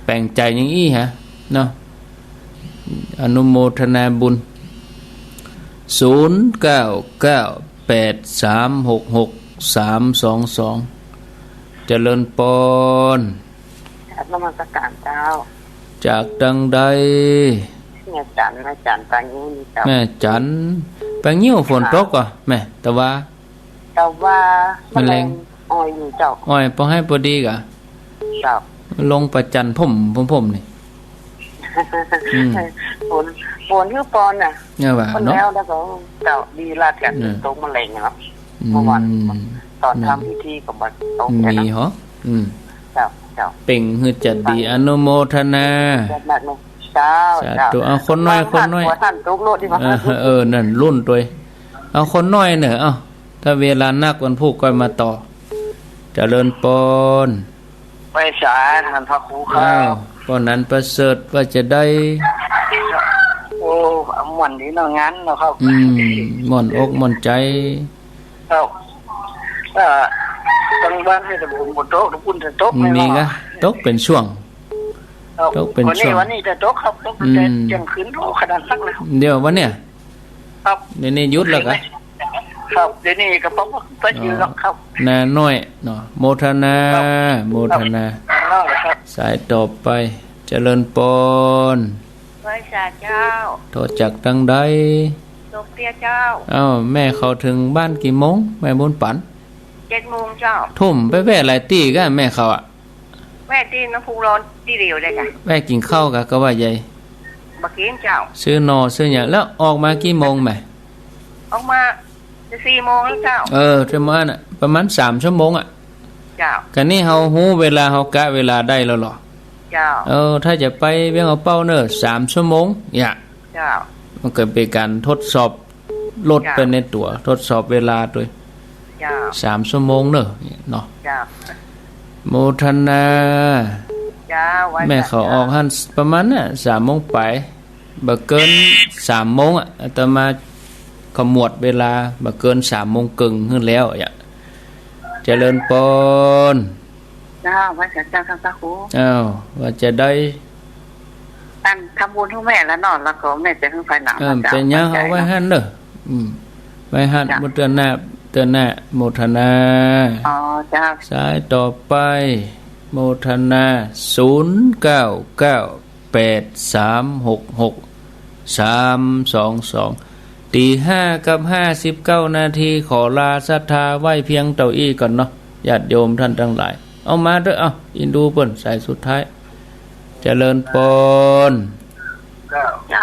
แป๋งใจ๋อย่างอี้หะเนาะ อนุโมทนาบุญ ศูนย์เก้าเก้า แปดสามหกหกสามสองสอง เจริญปอน กราบนมัสการเจ้า จากตังใด แม่จันทน์ แม่จันทน์ ปางงิ้วนี่เจ้า แม่จันทน์ ปางงิ้วฝนตกก่อแม่ ตะวา ตะวา แม่แลง อ้อยอยู่เจ้า อ้อยปอหื้อปอดีก่อ เจ้า ลงประจันพ่มพ่มพ่มนี่ อืม ฝน ฝนหื้อปอนน่ะ เนี่ยว่า คน เนาะ แล้ว แล้วก็ เจ้า ดีลาดกั๋น เนี่ย ตกแมลงเนาะ อืม เมื่อวาน ต๋อน เนี่ย ทำพิธีก็บ่ตก มี เนี่ยเนาะ หรอ อืม เจ้า เจ้า เป่งหื้อจะดี อนุโมทนา เจ้า สาธุ เจ้า เอาคนน้อย คนน้อย หัวท่านตกโลดดีกว่า เออ เออ นั่น ลุ้นตวย เอาคนน้อยเน่อ เอา ถ้าเวลานักวันพูกค่อยมาต่อ เจริญปอน ไหว้สาท่านพระครูครับ อ้าว ปอหนันประเสริฐว่าจะได้ โอ้ ม่วนดีเนาะ งานเนาะครับ อืม ม่วนอกม่วนใจ๋ ครับ เอ่อ ตางบ้านนี่แต่ผมบ่ตก ตะกุ่นจะตก มี ไม่ว่า กะ ตกเป๋นช่วง ครับ ตกเป๋นช่วง วันนี้ วันนี้จะตกครับ ตกตั้งแต่ อืม เที่ยงคืน โอ้ ขนาดนั้นเลย เดี๋ยววันเนี้ย ครับ เดี๋ยวนี้หยุดแล้วกะ ครับ เดี๋ยวนี้ก็ปกติอยู่แล้วครับ นาน้อยเนาะ โมทนา ครับ โมทนา ครับ สายต่อไป เจริญปอน ไหว้สาเจ้า โทรจากตังใด โตเปียเจ้า เอ้า แม่เข้าเถิงบ้านกี่โมง แม่บุญปั๋น เจ็ดโมงเจ้า ทุ่ม ไปแวะหลายตี้กะ แม่เข้าอะ แวะตี้น้ำพุร้อนตี้เดียวเลยจ้ะ แวะกิ๋นข้าวกะ กะว่าใหญ่ บ่กิ๋นเจ้า ซื้อหน่อซื้อหยัง แล้วออกมากี่โมงแม่ ออกมาสี่โมงแล้วเจ้า เออ ประมาณน่ะ ประมาณสามชั่วโมงอะ เจ้า กะนี่เฮาฮู้เวลา เฮากะเวลาได้แล้วเหรอ เจ้า เออ ถ้าจะไปเวียงเอาเป้าเน่อ สามชั่วโมง เนี่ย เจ้า มันก็เป๋นก๋านทดสอบรถ เจ้า ไปในตั๋ว ทดสอบเวลาตวย เจ้า สามชั่วโมงเน่อ เนาะ เจ้า โมทนา เจ้า ไหว้สาเจ้า แม่เข้าออกหั้นประมาณน่ะ สามโมงปลาย บ่เกินสามโมงอะ อาตมาขมวดเวลา บ่เกินสามโมงเกิ่งหื้อแล้วอะ เจริญปอน เจ้า ไหว้สาเจ้า ท่านพระครู อ้าว ว่าจะได้ อันทำบุญหื้อแม่แล้วเนาะ แล้วก็แม่จะหื้อภายหลัง เออ เจ้า เป๋นหยัง เอาไว้หั้นเน่อ อืม ไว้หั้น เจ้า เมื่อเตื้อหน้า เตื้อหน้า โมทนา อ๋อ เจ้า สายต่อไป โมทนา ศูนย์เก้าเก้า แปดสามหกหก สามสองสอง ตีห้ากับห้าสิบเก้านาที ขอลาศรัทธาไว้เพียงเต้าอี้ก่อนเนาะ ญาติโยมท่านตังหลาย เอามาเต๊อะ เอา อินดูเปิ้น สายสุดท้าย เจริญปอน